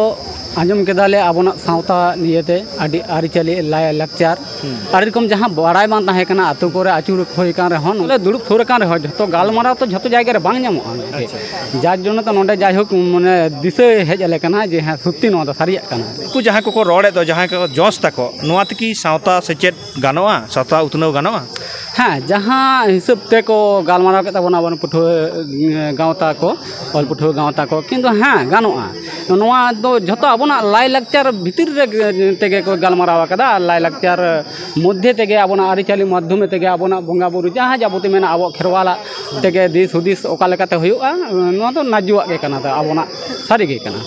ᱟᱸᱡᱚᱢ ᱠᱮᱫᱟᱞᱮ ᱟᱵᱚᱱᱟᱜ ᱥᱟᱶᱛᱟ ᱱᱤᱭᱮᱛᱮ, ᱟᱹᱰᱤ ᱟᱹᱨᱤᱪᱟᱹᱞᱤ, ᱞᱟᱭᱼᱞᱟᱠᱪᱟᱨ, ᱦᱩᱸ᱾ ᱟᱹᱰᱤ ᱨᱚᱠᱚᱢ ᱡᱟᱦᱟᱸ ᱵᱟᱲᱟᱭ ᱵᱟᱝ ᱛᱟᱦᱮᱸ ᱠᱟᱱᱟ, ᱟᱛᱳ ᱠᱚᱨᱮ ᱟᱹᱪᱩᱨ ᱦᱩᱭ ᱟᱠᱟᱱ ᱨᱮᱦᱚᱸ, ᱱᱚᱰᱮ ᱫᱩᱲᱩᱵ ᱥᱩᱨ ᱟᱠᱟᱱ ᱨᱮᱦᱚᱸ, ᱡᱷᱚᱛᱚ ᱜᱟᱞᱢᱟᱨᱟᱣ ᱛᱚ ᱡᱷᱚᱛᱚ ᱡᱟᱭᱜᱟ ᱨᱮ ᱵᱟᱝ ᱧᱟᱢᱚᱜᱼᱟ᱾ ᱟᱪᱪᱷᱟ᱾ ᱡᱟᱨ ᱡᱚᱱᱱᱚ ᱛᱚ ᱱᱚᱰᱮ ᱡᱟᱭᱦᱳᱠ, ᱢᱟᱱᱮ, ᱫᱤᱥᱟᱹ ᱦᱮᱡ ᱟᱞᱮ ᱠᱟᱱᱟ ᱡᱮ ᱦᱮᱸ, ᱥᱚᱛᱛᱤ ᱱᱚᱣᱟ ᱫᱚ ᱥᱟᱹᱨᱤᱭᱟᱜ ᱠᱟᱱᱟ᱾ ᱩᱱᱠᱩ ᱡᱟᱦᱟᱸᱭ ᱠᱚᱠᱚ ᱨᱚᱲᱮᱫ ᱫᱚ, ᱡᱟᱦᱟᱸᱭ ᱠᱚ ᱡᱚᱥ ᱛᱟᱠᱚ, ᱱᱚᱣᱟ ᱛᱮᱠᱤ ᱥᱟᱶᱛᱟ ᱥᱮᱪᱮᱫ ᱜᱟᱱᱚᱜᱼᱟ, ᱥᱟᱶᱛᱟ ᱩᱛᱱᱟᱹᱣ ᱜᱟᱱᱚᱜᱼᱟ? ᱦᱮᱸ, ᱡᱟᱦᱟᱸ ᱦᱤᱥᱟᱹᱵ ᱛᱮᱠᱚ ᱜᱟᱞᱢᱟᱨᱟᱣ ᱠᱮᱫ ᱛᱟᱵᱚᱱᱟ ᱟᱵᱚᱨᱮᱱ ᱯᱟᱹᱴᱷᱩᱣᱟᱹ, ᱮᱸ, ᱜᱟᱶᱛᱟ ᱠᱚ, ᱚᱞ ᱯᱟᱹᱴᱷᱩᱣᱟᱹ ᱜᱟᱶᱛᱟ ᱠᱚ, ᱠᱤᱱᱛᱩ ᱦᱮᱸ, ᱜᱟᱱᱚᱜᱼᱟ᱾ ᱱᱚᱣᱟ ᱫᱚ ᱡᱷᱚᱛᱚ ᱟᱵᱚᱱᱟᱜ ᱞᱟᱭᱼᱞᱟᱠᱪᱟᱨ ᱵᱷᱤᱛᱤᱨ ᱨᱮ ᱛᱮᱜᱮ ᱠᱚ ᱜᱟᱞᱢᱟᱨᱟᱣ ᱟᱠᱟᱫᱟ, ᱟᱨ ᱞᱟᱭᱼᱞᱟᱠᱪᱟᱨ ᱢᱚᱫᱽᱫᱷᱮ ᱛᱮᱜᱮ, ᱟᱵᱚᱱᱟᱜ ᱟᱹᱨᱤᱪᱟᱹᱞᱤ ᱢᱟᱫᱽᱫᱷᱚᱢᱮ ᱛᱮᱜᱮ ᱟᱵᱚᱱᱟᱜ ᱵᱚᱸᱜᱟ ᱵᱩᱨᱩ ᱡᱟᱦᱟᱸ ᱡᱟᱵᱚᱛᱤ ᱢᱮᱱᱟᱜᱼᱟ, ᱟᱵᱚᱣᱟᱜ ᱠᱷᱮᱨᱣᱟᱞᱟᱜ ᱛᱮᱜᱮ ᱫᱤᱥ ᱦᱩᱫᱤᱥ ᱚᱠᱟ ᱞᱮᱠᱟᱛᱮ ᱦᱩᱭᱩᱜᱼᱟ, ᱱᱚᱣᱟ ᱫᱚ ᱱᱟᱡᱩᱣᱟᱜ ᱜᱮ ᱠᱟᱱᱟ, ᱛᱚ ᱟᱵᱚᱱᱟᱜ ᱥᱟᱹᱨᱤ ᱜᱮ ᱠᱟᱱᱟ,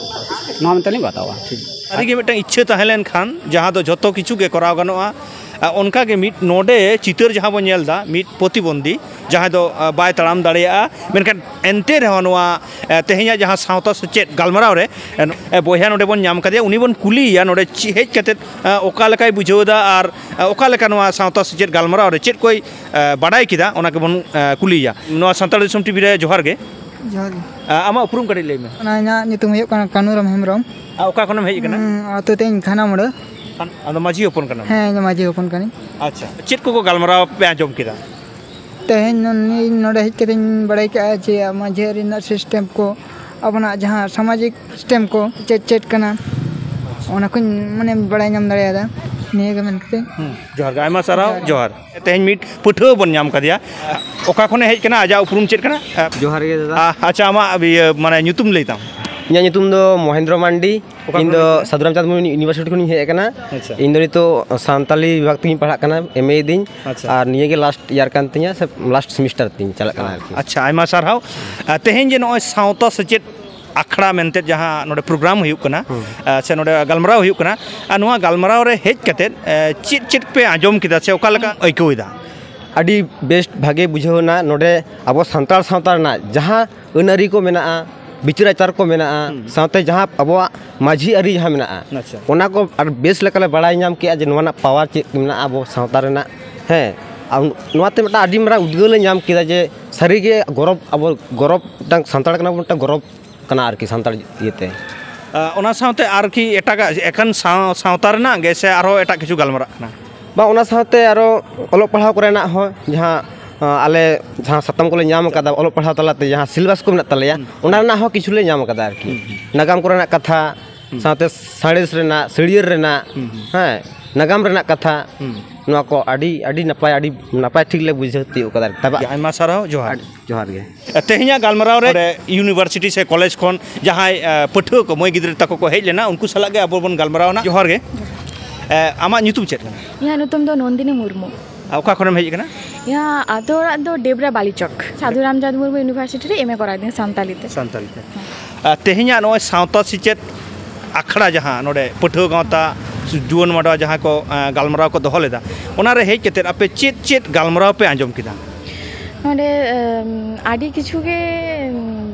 ᱱᱚᱣᱟ ᱢᱮᱱᱛᱮ ᱞᱤᱧ ᱵᱟᱛᱟᱣᱟ᱾ ᱴᱷᱤᱠ᱾ ᱥᱟᱹᱨᱤ ᱜᱮ ᱢᱤᱫᱴᱟᱝ ᱤᱪᱪᱷᱟᱹ ᱛᱟᱦᱮᱸ ᱞᱮᱱᱠᱷᱟᱱ ᱡᱟᱦᱟᱸ ᱫᱚ ᱡᱷᱚᱛᱚ ᱠᱤᱪᱷᱩ ᱜᱮ ᱠᱚᱨᱟᱣ ᱜᱟᱱᱚᱜᱼᱟ᱾ ᱟᱨ ᱚᱱᱠᱟ ᱜᱮ ᱢᱤᱫ ᱱᱚᱰᱮ ᱪᱤᱛᱟᱹᱨ ᱡᱟᱦᱟᱸ ᱵᱚᱱ ᱧᱮᱞ ᱮᱫᱟ, ᱢᱤᱫ ᱯᱨᱚᱛᱤᱵᱚᱱᱫᱷᱤ ᱡᱟᱦᱟᱸᱭ ᱫᱚ, ᱟ, ᱵᱟᱭ ᱛᱟᱲᱟᱢ ᱫᱟᱲᱮᱭᱟᱜᱼᱟ, ᱢᱮᱱᱠᱷᱟᱱ ᱮᱱᱛᱮ ᱨᱮᱦᱚᱸ ᱱᱚᱣᱟ, ᱮ, ᱛᱮᱦᱮᱧᱟᱜ ᱡᱟᱦᱟᱸ ᱥᱟᱶᱛᱟ ᱥᱮᱪᱮᱫ ᱜᱟᱞᱢᱟᱨᱟᱣ ᱨᱮ, ᱮ, ᱵᱚᱭᱦᱟ ᱱᱚᱰᱮ ᱵᱚᱱ ᱧᱟᱢ ᱠᱟᱫᱮᱭᱟ, ᱩᱱᱤ ᱵᱚᱱ ᱠᱩᱞᱤᱭᱮᱭᱟ ᱱᱚᱰᱮ ᱪᱮ-, ᱦᱮᱡ ᱠᱟᱛᱮᱫ, ᱮ, ᱚᱠᱟ ᱞᱮᱠᱟᱭ ᱵᱩᱡᱷᱟᱹᱣ ᱮᱫᱟ ᱟᱨ, ᱮ, ᱚᱠᱟ ᱞᱮᱠᱟ ᱱᱚᱣᱟ ᱥᱟᱶᱛᱟ ᱥᱮᱪᱮᱫ ᱜᱟᱞᱢᱟᱨᱟᱣ ᱨᱮ ᱪᱮᱫ ᱠᱚᱭ, ᱮ, ᱵᱟᱰᱟᱭ ᱠᱮᱫᱟ, ᱚᱱᱟ ᱜᱮᱵᱚᱱ, ᱮ, ᱠᱩᱞᱤᱭᱮᱭᱟ᱾ ᱱᱚᱣᱟ ᱥᱟᱱᱛᱟᱲ ᱫᱤᱥᱚᱢ ᱴᱤᱵᱷᱤ ᱨᱮ ᱡᱚᱦᱟᱨ ᱜᱮ᱾ ᱡᱚᱦᱟᱨ ᱜᱮ᱾ ᱮ, ᱟᱢᱟᱜ ᱩᱯᱨᱩᱢ ᱠᱟᱹᱴᱤᱡ ᱞᱟᱹᱭ ᱢᱮ᱾ ᱚᱱᱟ ᱤᱧᱟᱹᱜ ᱧᱩᱛᱩᱢ ᱦᱩᱭᱩᱜ ᱠᱟᱱᱟ ᱠᱟᱹᱱᱩᱨᱟᱢ ᱦᱮᱢᱵᱨᱚᱢ᱾ ᱟᱨ ᱚᱠᱟ ᱠᱷᱚᱱᱮᱢ ᱦᱮᱡ ᱟᱠᱟᱱᱟ? ᱦᱩᱸ, ᱟᱹᱛᱩ ᱛᱤᱧ ᱠᱷᱟᱱᱟᱢᱩᱲᱟᱹ᱾ ᱠᱷᱟᱱ-, ᱟᱢ ᱫᱚ ᱢᱟᱹᱡᱷᱤ ᱦᱚᱯᱚᱱ ᱠᱟᱱᱟᱢ? ᱦᱮᱸ, ᱤᱧ ᱫᱚ ᱢᱟᱹᱡᱷᱤ ᱦᱚᱯᱚᱱ ᱠᱟᱹᱱᱟᱹᱧ᱾ ᱟᱪᱪᱷᱟ, ᱪᱮᱫ ᱠᱚᱠᱚ ᱜᱟᱞᱢᱟᱨᱟᱣ ᱯᱮ ᱟᱸᱡᱚᱢ ᱠᱮᱫᱟ? ᱛᱮᱦᱮᱧ ᱱᱚ-, ᱱᱚᱰᱮ ᱦᱮᱡ ᱠᱟᱛᱮᱧ ᱵᱟᱲᱟᱭ ᱠᱮᱫᱼᱟ ᱡᱮ ᱢᱟᱹᱡᱷᱤ ᱟᱹᱨᱤ ᱨᱮᱱᱟᱜ ᱥᱤᱥᱴᱮᱢ ᱠᱚ, ᱟᱵᱚᱱᱟᱜ ᱡᱟᱦᱟᱸ ᱥᱟᱢᱟᱡᱤᱠ ᱥᱤᱥᱴᱮᱢ ᱠᱚ ᱪᱮᱫ ᱪᱮᱫ ᱠᱟᱱᱟ, ᱚᱱᱟ ᱠᱚᱧ ᱢᱟᱱᱮ ᱵᱟᱲᱟᱭ ᱧᱟᱢ ᱫᱟᱲᱮᱭᱟᱫᱟ᱾ ᱱᱤᱭᱟᱹ ᱜᱮ ᱢᱮᱱ ᱠᱟᱛᱮ᱾ ᱦᱩᱸ, ᱡᱚᱦᱟᱨ ᱜᱮ, ᱟᱭᱢᱟ ᱥᱟᱨᱦᱟᱣ᱾ ᱡᱚᱦᱟᱨ᱾ ᱛᱮᱦᱮᱧ ᱢᱤᱫ ᱯᱟᱹᱴᱷᱩᱣᱟᱹ ᱵᱚᱱ ᱧᱟᱢ ᱠᱟᱫᱮᱭᱟ᱾ ᱚᱠᱟ ᱠᱷᱚᱱᱮ ᱦᱮᱡ ᱠᱟᱱᱟ, ᱟᱡᱟᱜ ᱩᱯᱨᱩᱢ ᱪᱮᱫ ᱠᱟᱱᱟ? ᱡᱚᱦᱟᱨ ᱜᱮ ᱫᱟᱫᱟ᱾ ᱟ-, ᱟᱪᱪᱷᱟ, ᱟᱢᱟᱜ ᱤᱭᱟᱹ ᱢᱟᱱᱮ ᱧᱩᱛᱩᱢ ᱞᱟᱹᱭ ᱛᱟᱢ᱾ ᱤᱧᱟᱹᱜ ᱧᱩᱛᱩᱢ ᱫᱚ ᱢᱚᱦᱮᱱᱫᱨᱚ ᱢᱟᱱᱰᱤ᱾ ᱚᱠᱟ ᱤᱧ ᱠᱷᱚᱱ ᱫᱚ ᱦᱮᱡ ᱠᱟᱱᱟ? ᱥᱟᱫᱷᱩ ᱨᱟᱢᱪᱟᱸᱫᱽ ᱢᱩᱨᱢᱩ ᱤᱭᱩᱱᱤᱵᱷᱟᱨᱥᱤᱴᱤ ᱠᱷᱚᱱᱤᱧ ᱦᱮᱡ ᱟᱠᱟᱱᱟ᱾ ᱟᱪᱪᱷᱟ᱾ ᱤᱧ ᱫᱚ ᱱᱤᱛᱚᱜ ᱥᱟᱱᱛᱟᱞᱤ ᱵᱤᱵᱷᱟᱜᱽ ᱛᱮᱜᱤᱧ ᱯᱟᱲᱦᱟᱜ ᱠᱟᱱᱟ, ᱮᱢ ᱮ ᱫᱤᱧ᱾ ᱟᱪᱪᱷᱟ᱾ ᱟᱨ ᱱᱤᱭᱟᱹ ᱜᱮ ᱞᱟᱥᱴ ᱤᱭᱟᱨ ᱠᱟᱱ ᱛᱤᱧᱟᱹ, ᱥᱮ ᱞᱟᱥᱴ ᱥᱮᱢᱤᱥᱴᱟᱨ ᱛᱤᱧ ᱪᱟᱞᱟᱜ ᱠᱟᱱᱟ ᱟᱨᱠᱤ᱾ ᱟᱪᱪᱷᱟ, ᱟᱭᱢᱟ ᱥᱟᱨᱦᱟᱣ᱾ ᱟ, ᱛᱮᱦᱮᱧ ᱡᱮ ᱱᱚᱜᱼᱚᱭ ᱥᱟᱶᱛᱟ ᱥᱮᱪᱮᱫ ᱟᱠᱷᱲᱟ ᱢᱮᱱᱛᱮ ᱡᱟᱦᱟᱸ ᱱᱚᱰᱮ ᱯᱨᱳᱜᱨᱟᱢ ᱦᱩᱭᱩᱜ ᱠᱟᱱᱟ, ᱦᱩᱸ᱾ ᱟ, ᱥᱮ ᱱᱚᱰᱮ ᱜᱟᱞᱢᱟᱨᱟᱣ ᱦᱩᱭᱩᱜ ᱠᱟᱱᱟ, ᱟᱨ ᱱᱚᱣᱟ ᱜᱟᱞᱢᱟᱨᱟᱣ ᱨᱮ ᱦᱮᱡ ᱠᱟᱛᱮᱫ, ᱮ, ᱪᱮᱫ ᱪᱮᱫ ᱯᱮ ᱟᱸᱡᱚᱢ ᱠᱮᱫᱟ ᱥᱮ ᱚᱠᱟ ᱞᱮᱠᱟ ᱟᱹᱭᱠᱟᱹᱣ ᱮᱫᱟ? ᱟᱹᱰᱤ ᱵᱮᱥ, ᱵᱷᱟᱜᱮ ᱵᱩᱡᱷᱟᱹᱣ ᱮᱱᱟ᱾ ᱱᱚᱰᱮ ᱟᱵᱚ ᱥᱟᱱᱛᱟᱲ ᱥᱟᱶᱛᱟ ᱨᱮᱱᱟᱜ ᱡᱟᱦᱟᱸ ᱟᱹᱱ ᱟᱹᱨᱤ ᱠᱚ ᱢᱮᱱᱟᱜᱼᱟ, ᱵᱤᱪᱟᱹᱨ ᱟᱪᱟᱨ ᱠᱚ ᱢᱮᱱᱟᱜᱼᱟ, ᱦᱩᱸ᱾ ᱥᱟᱶᱛᱮ ᱡᱟᱦᱟᱸ ᱟᱵᱚᱣᱟᱜ ᱢᱟᱹᱡᱷᱤ ᱟᱹᱨᱤ ᱡᱟᱦᱟᱸ ᱢᱮᱱᱟᱜᱼᱟ, ᱟᱪᱪᱷᱟ᱾ ᱚᱱᱟ ᱠᱚ ᱟᱨ ᱵᱮᱥ ᱞᱮᱠᱟᱞᱮ ᱵᱟᱲᱟᱭ ᱧᱟᱢ ᱠᱮᱜᱼᱟ ᱡᱮ ᱱᱚᱣᱟ ᱨᱮᱱᱟᱜ ᱯᱟᱣᱟᱨ ᱪᱮᱫ ᱢᱮᱱᱟᱜᱼᱟ ᱟᱵᱚ ᱥᱟᱶᱛᱟ ᱨᱮᱱᱟᱜ᱾ ᱦᱮᱸ, ᱟᱨ ᱱᱚᱣᱟᱛᱮ ᱢᱤᱫᱴᱟᱝ ᱟᱹᱰᱤ ᱢᱟᱨᱟᱝ ᱩᱫᱽᱜᱟᱹᱣ ᱞᱮ ᱧᱟᱢ ᱠᱮᱫᱟ ᱡᱮ ᱥᱟᱹᱨᱤᱜᱮ ᱜᱚᱨᱚᱵᱽ, ᱟᱵᱚ ᱜᱚᱨᱚᱵᱽ, ᱢᱤᱫᱴᱟᱝ ᱥᱟᱱᱛᱟᱲ ᱠᱟᱱᱟ ᱵᱚᱱ, ᱢᱤᱫᱴᱟᱝ ᱜᱚᱨᱚᱵᱽ ᱠᱟᱱᱟ ᱟᱨᱠᱤ ᱥᱟᱱᱛᱟᱲ ᱤᱭᱟᱹᱛᱮ᱾ ᱟ, ᱚᱱᱟ ᱥᱟᱶᱛᱮ ᱟᱨᱠᱤ ᱮᱴᱟᱜᱟᱜ ᱮᱠᱷᱟᱱ ᱥᱟᱶ-, ᱥᱟᱶᱛᱟ ᱨᱮᱱᱟᱜ ᱜᱮ ᱥᱮ ᱟᱨᱦᱚᱸ ᱮᱴᱟᱜ ᱠᱤᱪᱷᱩ ᱜᱟᱞᱢᱟᱨᱟᱜ ᱠᱟᱱᱟ? ᱵᱟᱝ, ᱚᱱᱟ ᱥᱟᱶᱛᱮ ᱟᱨᱚ ᱚᱞᱚᱜ ᱯᱟᱲᱦᱟᱣ ᱠᱚᱨᱮᱱᱟᱜ ᱦᱚᱸ ᱡᱟᱦᱟᱸ, ᱟ, ᱟᱞᱮ ᱡᱟᱦᱟᱸ ᱥᱟᱛᱟᱢ ᱠᱚᱞᱮ ᱧᱟᱢ ᱟᱠᱟᱫᱟ ᱚᱞᱚᱜ ᱯᱟᱲᱦᱟᱣ ᱛᱟᱞᱟᱛᱮ, ᱡᱟᱦᱟᱸ ᱥᱤᱞᱮᱵᱟᱥ ᱠᱚ ᱢᱮᱱᱟᱜ ᱛᱟᱞᱮᱭᱟ, ᱦᱩᱸ᱾ ᱚᱱᱟ ᱨᱮᱱᱟᱜ ᱦᱚᱸ ᱠᱤᱪᱷᱩ ᱞᱮ ᱧᱟᱢ ᱟᱠᱟᱫᱟ ᱟᱨᱠᱤ᱾ ᱦᱩᱸ, ᱦᱩᱸ᱾ ᱱᱟᱜᱟᱢ ᱠᱚᱨᱮᱱᱟᱜ ᱠᱟᱛᱷᱟ, ᱦᱩᱸ᱾ ᱥᱟᱶᱛᱮ ᱥᱟᱬᱮᱥ ᱨᱮᱱᱟᱜ, ᱥᱟᱹᱲᱭᱟᱹᱨ ᱨᱮᱱᱟᱜ, ᱦᱩᱸ, ᱦᱩᱸ᱾ ᱦᱮᱸ, ᱱᱟᱜᱟᱢ ᱨᱮᱱᱟᱜ ᱠᱟᱛᱷᱟ, ᱦᱩᱸ᱾ ᱱᱚᱣᱟ ᱠᱚ ᱟᱹᱰᱤ, ᱟᱹᱰᱤ ᱱᱟᱯᱟᱭ, ᱟᱹᱰᱤ ᱱᱟᱯᱟᱭ ᱴᱷᱤᱠ ᱞᱮ ᱵᱩᱡᱷᱟᱹᱣ ᱛᱤᱭᱳᱜ ᱠᱟᱫᱟ ᱟᱨᱠᱤ᱾ ᱛᱟᱵᱟ- ᱟᱭᱢᱟ ᱥᱟᱨᱦᱟᱣ, ᱡᱚᱦᱟᱨ᱾ ᱟᱹᱰᱤ ᱡᱚᱦᱟᱨ ᱜᱮ᱾ ᱛᱮᱦᱮᱧᱟᱜ ᱜᱟᱞᱢᱟᱨᱟᱣ ᱨᱮ ᱱᱚᱰᱮ ᱤᱭᱩᱱᱤᱵᱷᱟᱨᱥᱤᱴᱤ ᱥᱮ ᱠᱚᱞᱮᱡᱽ ᱠᱷᱚᱱ ᱡᱟᱦᱟᱸᱭ, ᱮ, ᱯᱟᱹᱴᱷᱩᱣᱟᱹ ᱠᱚ, ᱢᱟᱹᱭ ᱜᱤᱫᱽᱨᱟᱹ ᱛᱟᱠᱚ ᱠᱚ ᱦᱮᱡ ᱞᱮᱱᱟ, ᱩᱱᱠᱩ ᱥᱟᱞᱟᱜ ᱜᱮ ᱟᱵᱚ ᱵᱚᱱ ᱜᱟᱞᱢᱟᱨᱟᱣᱱᱟ᱾ ᱡᱚᱦᱟᱨ ᱜᱮ᱾ ᱮ, ᱟᱢᱟᱜ ᱧᱩᱛᱩᱢ ᱪᱮᱫ ᱠᱟᱱᱟ? ᱤᱧᱟᱹᱜ ᱧᱩᱛᱩᱢ ᱫᱚ ᱱᱚᱱᱫᱤᱱᱤ ᱢᱩᱨᱢᱩ᱾ ᱟᱨ ᱚᱠᱟ ᱠᱷᱚᱱᱮᱢ ᱦᱮᱡ ᱟᱠᱟᱱᱟ? ᱤᱧᱟᱹᱜ ᱟᱛᱳ ᱚᱲᱟᱜ ᱫᱚ ᱰᱮᱵᱽᱨᱟ ᱵᱟᱞᱤᱪᱚᱠ᱾ ᱥᱟᱹᱫᱷᱩ ᱨᱟᱢᱪᱟᱸᱫᱽ ᱢᱩᱨᱢᱩ ᱤᱭᱩᱱᱤᱵᱷᱟᱨᱥᱤᱴᱤ ᱨᱮ ᱮᱢ ᱮ ᱠᱚᱨᱟᱣ ᱫᱟᱹᱧ ᱥᱟᱱᱛᱟᱞᱤ ᱛᱮ᱾ ᱥᱟᱱᱛᱟᱞᱤ ᱛᱮ᱾ ᱟᱨ ᱛᱮᱦᱮᱧᱟᱜ ᱱᱚᱜᱼᱚᱭ ᱥᱟᱶᱛᱟ ᱥᱮᱪᱮᱫ ᱟᱠᱷᱲᱟ ᱡᱟᱦᱟᱸ ᱱᱚᱰᱮ ᱯᱟᱹᱴᱷᱩᱣᱟᱹ ᱜᱟᱶᱛᱟ, ᱡᱩᱣᱟᱹᱱ ᱢᱟᱰᱣᱟ ᱡᱟᱦᱟᱸ ᱠᱚ, ᱮ, ᱜᱟᱞᱢᱟᱨᱟᱣ ᱠᱚ ᱫᱚᱦᱚ ᱞᱮᱫᱟ, ᱚᱱᱟᱨᱮ ᱦᱮᱡ ᱠᱟᱛᱮᱫ ᱟᱯᱮ ᱪᱮᱫ ᱪᱮᱫ ᱜᱟᱞᱢᱟᱨᱟᱣ ᱯᱮ ᱟᱸᱡᱚᱢ ᱠᱮᱫᱟ? ᱱᱚᱰᱮ, ᱮᱢ, ᱟᱹᱰᱤ ᱠᱤᱪᱷᱩ ᱜᱮ, ᱮᱢ,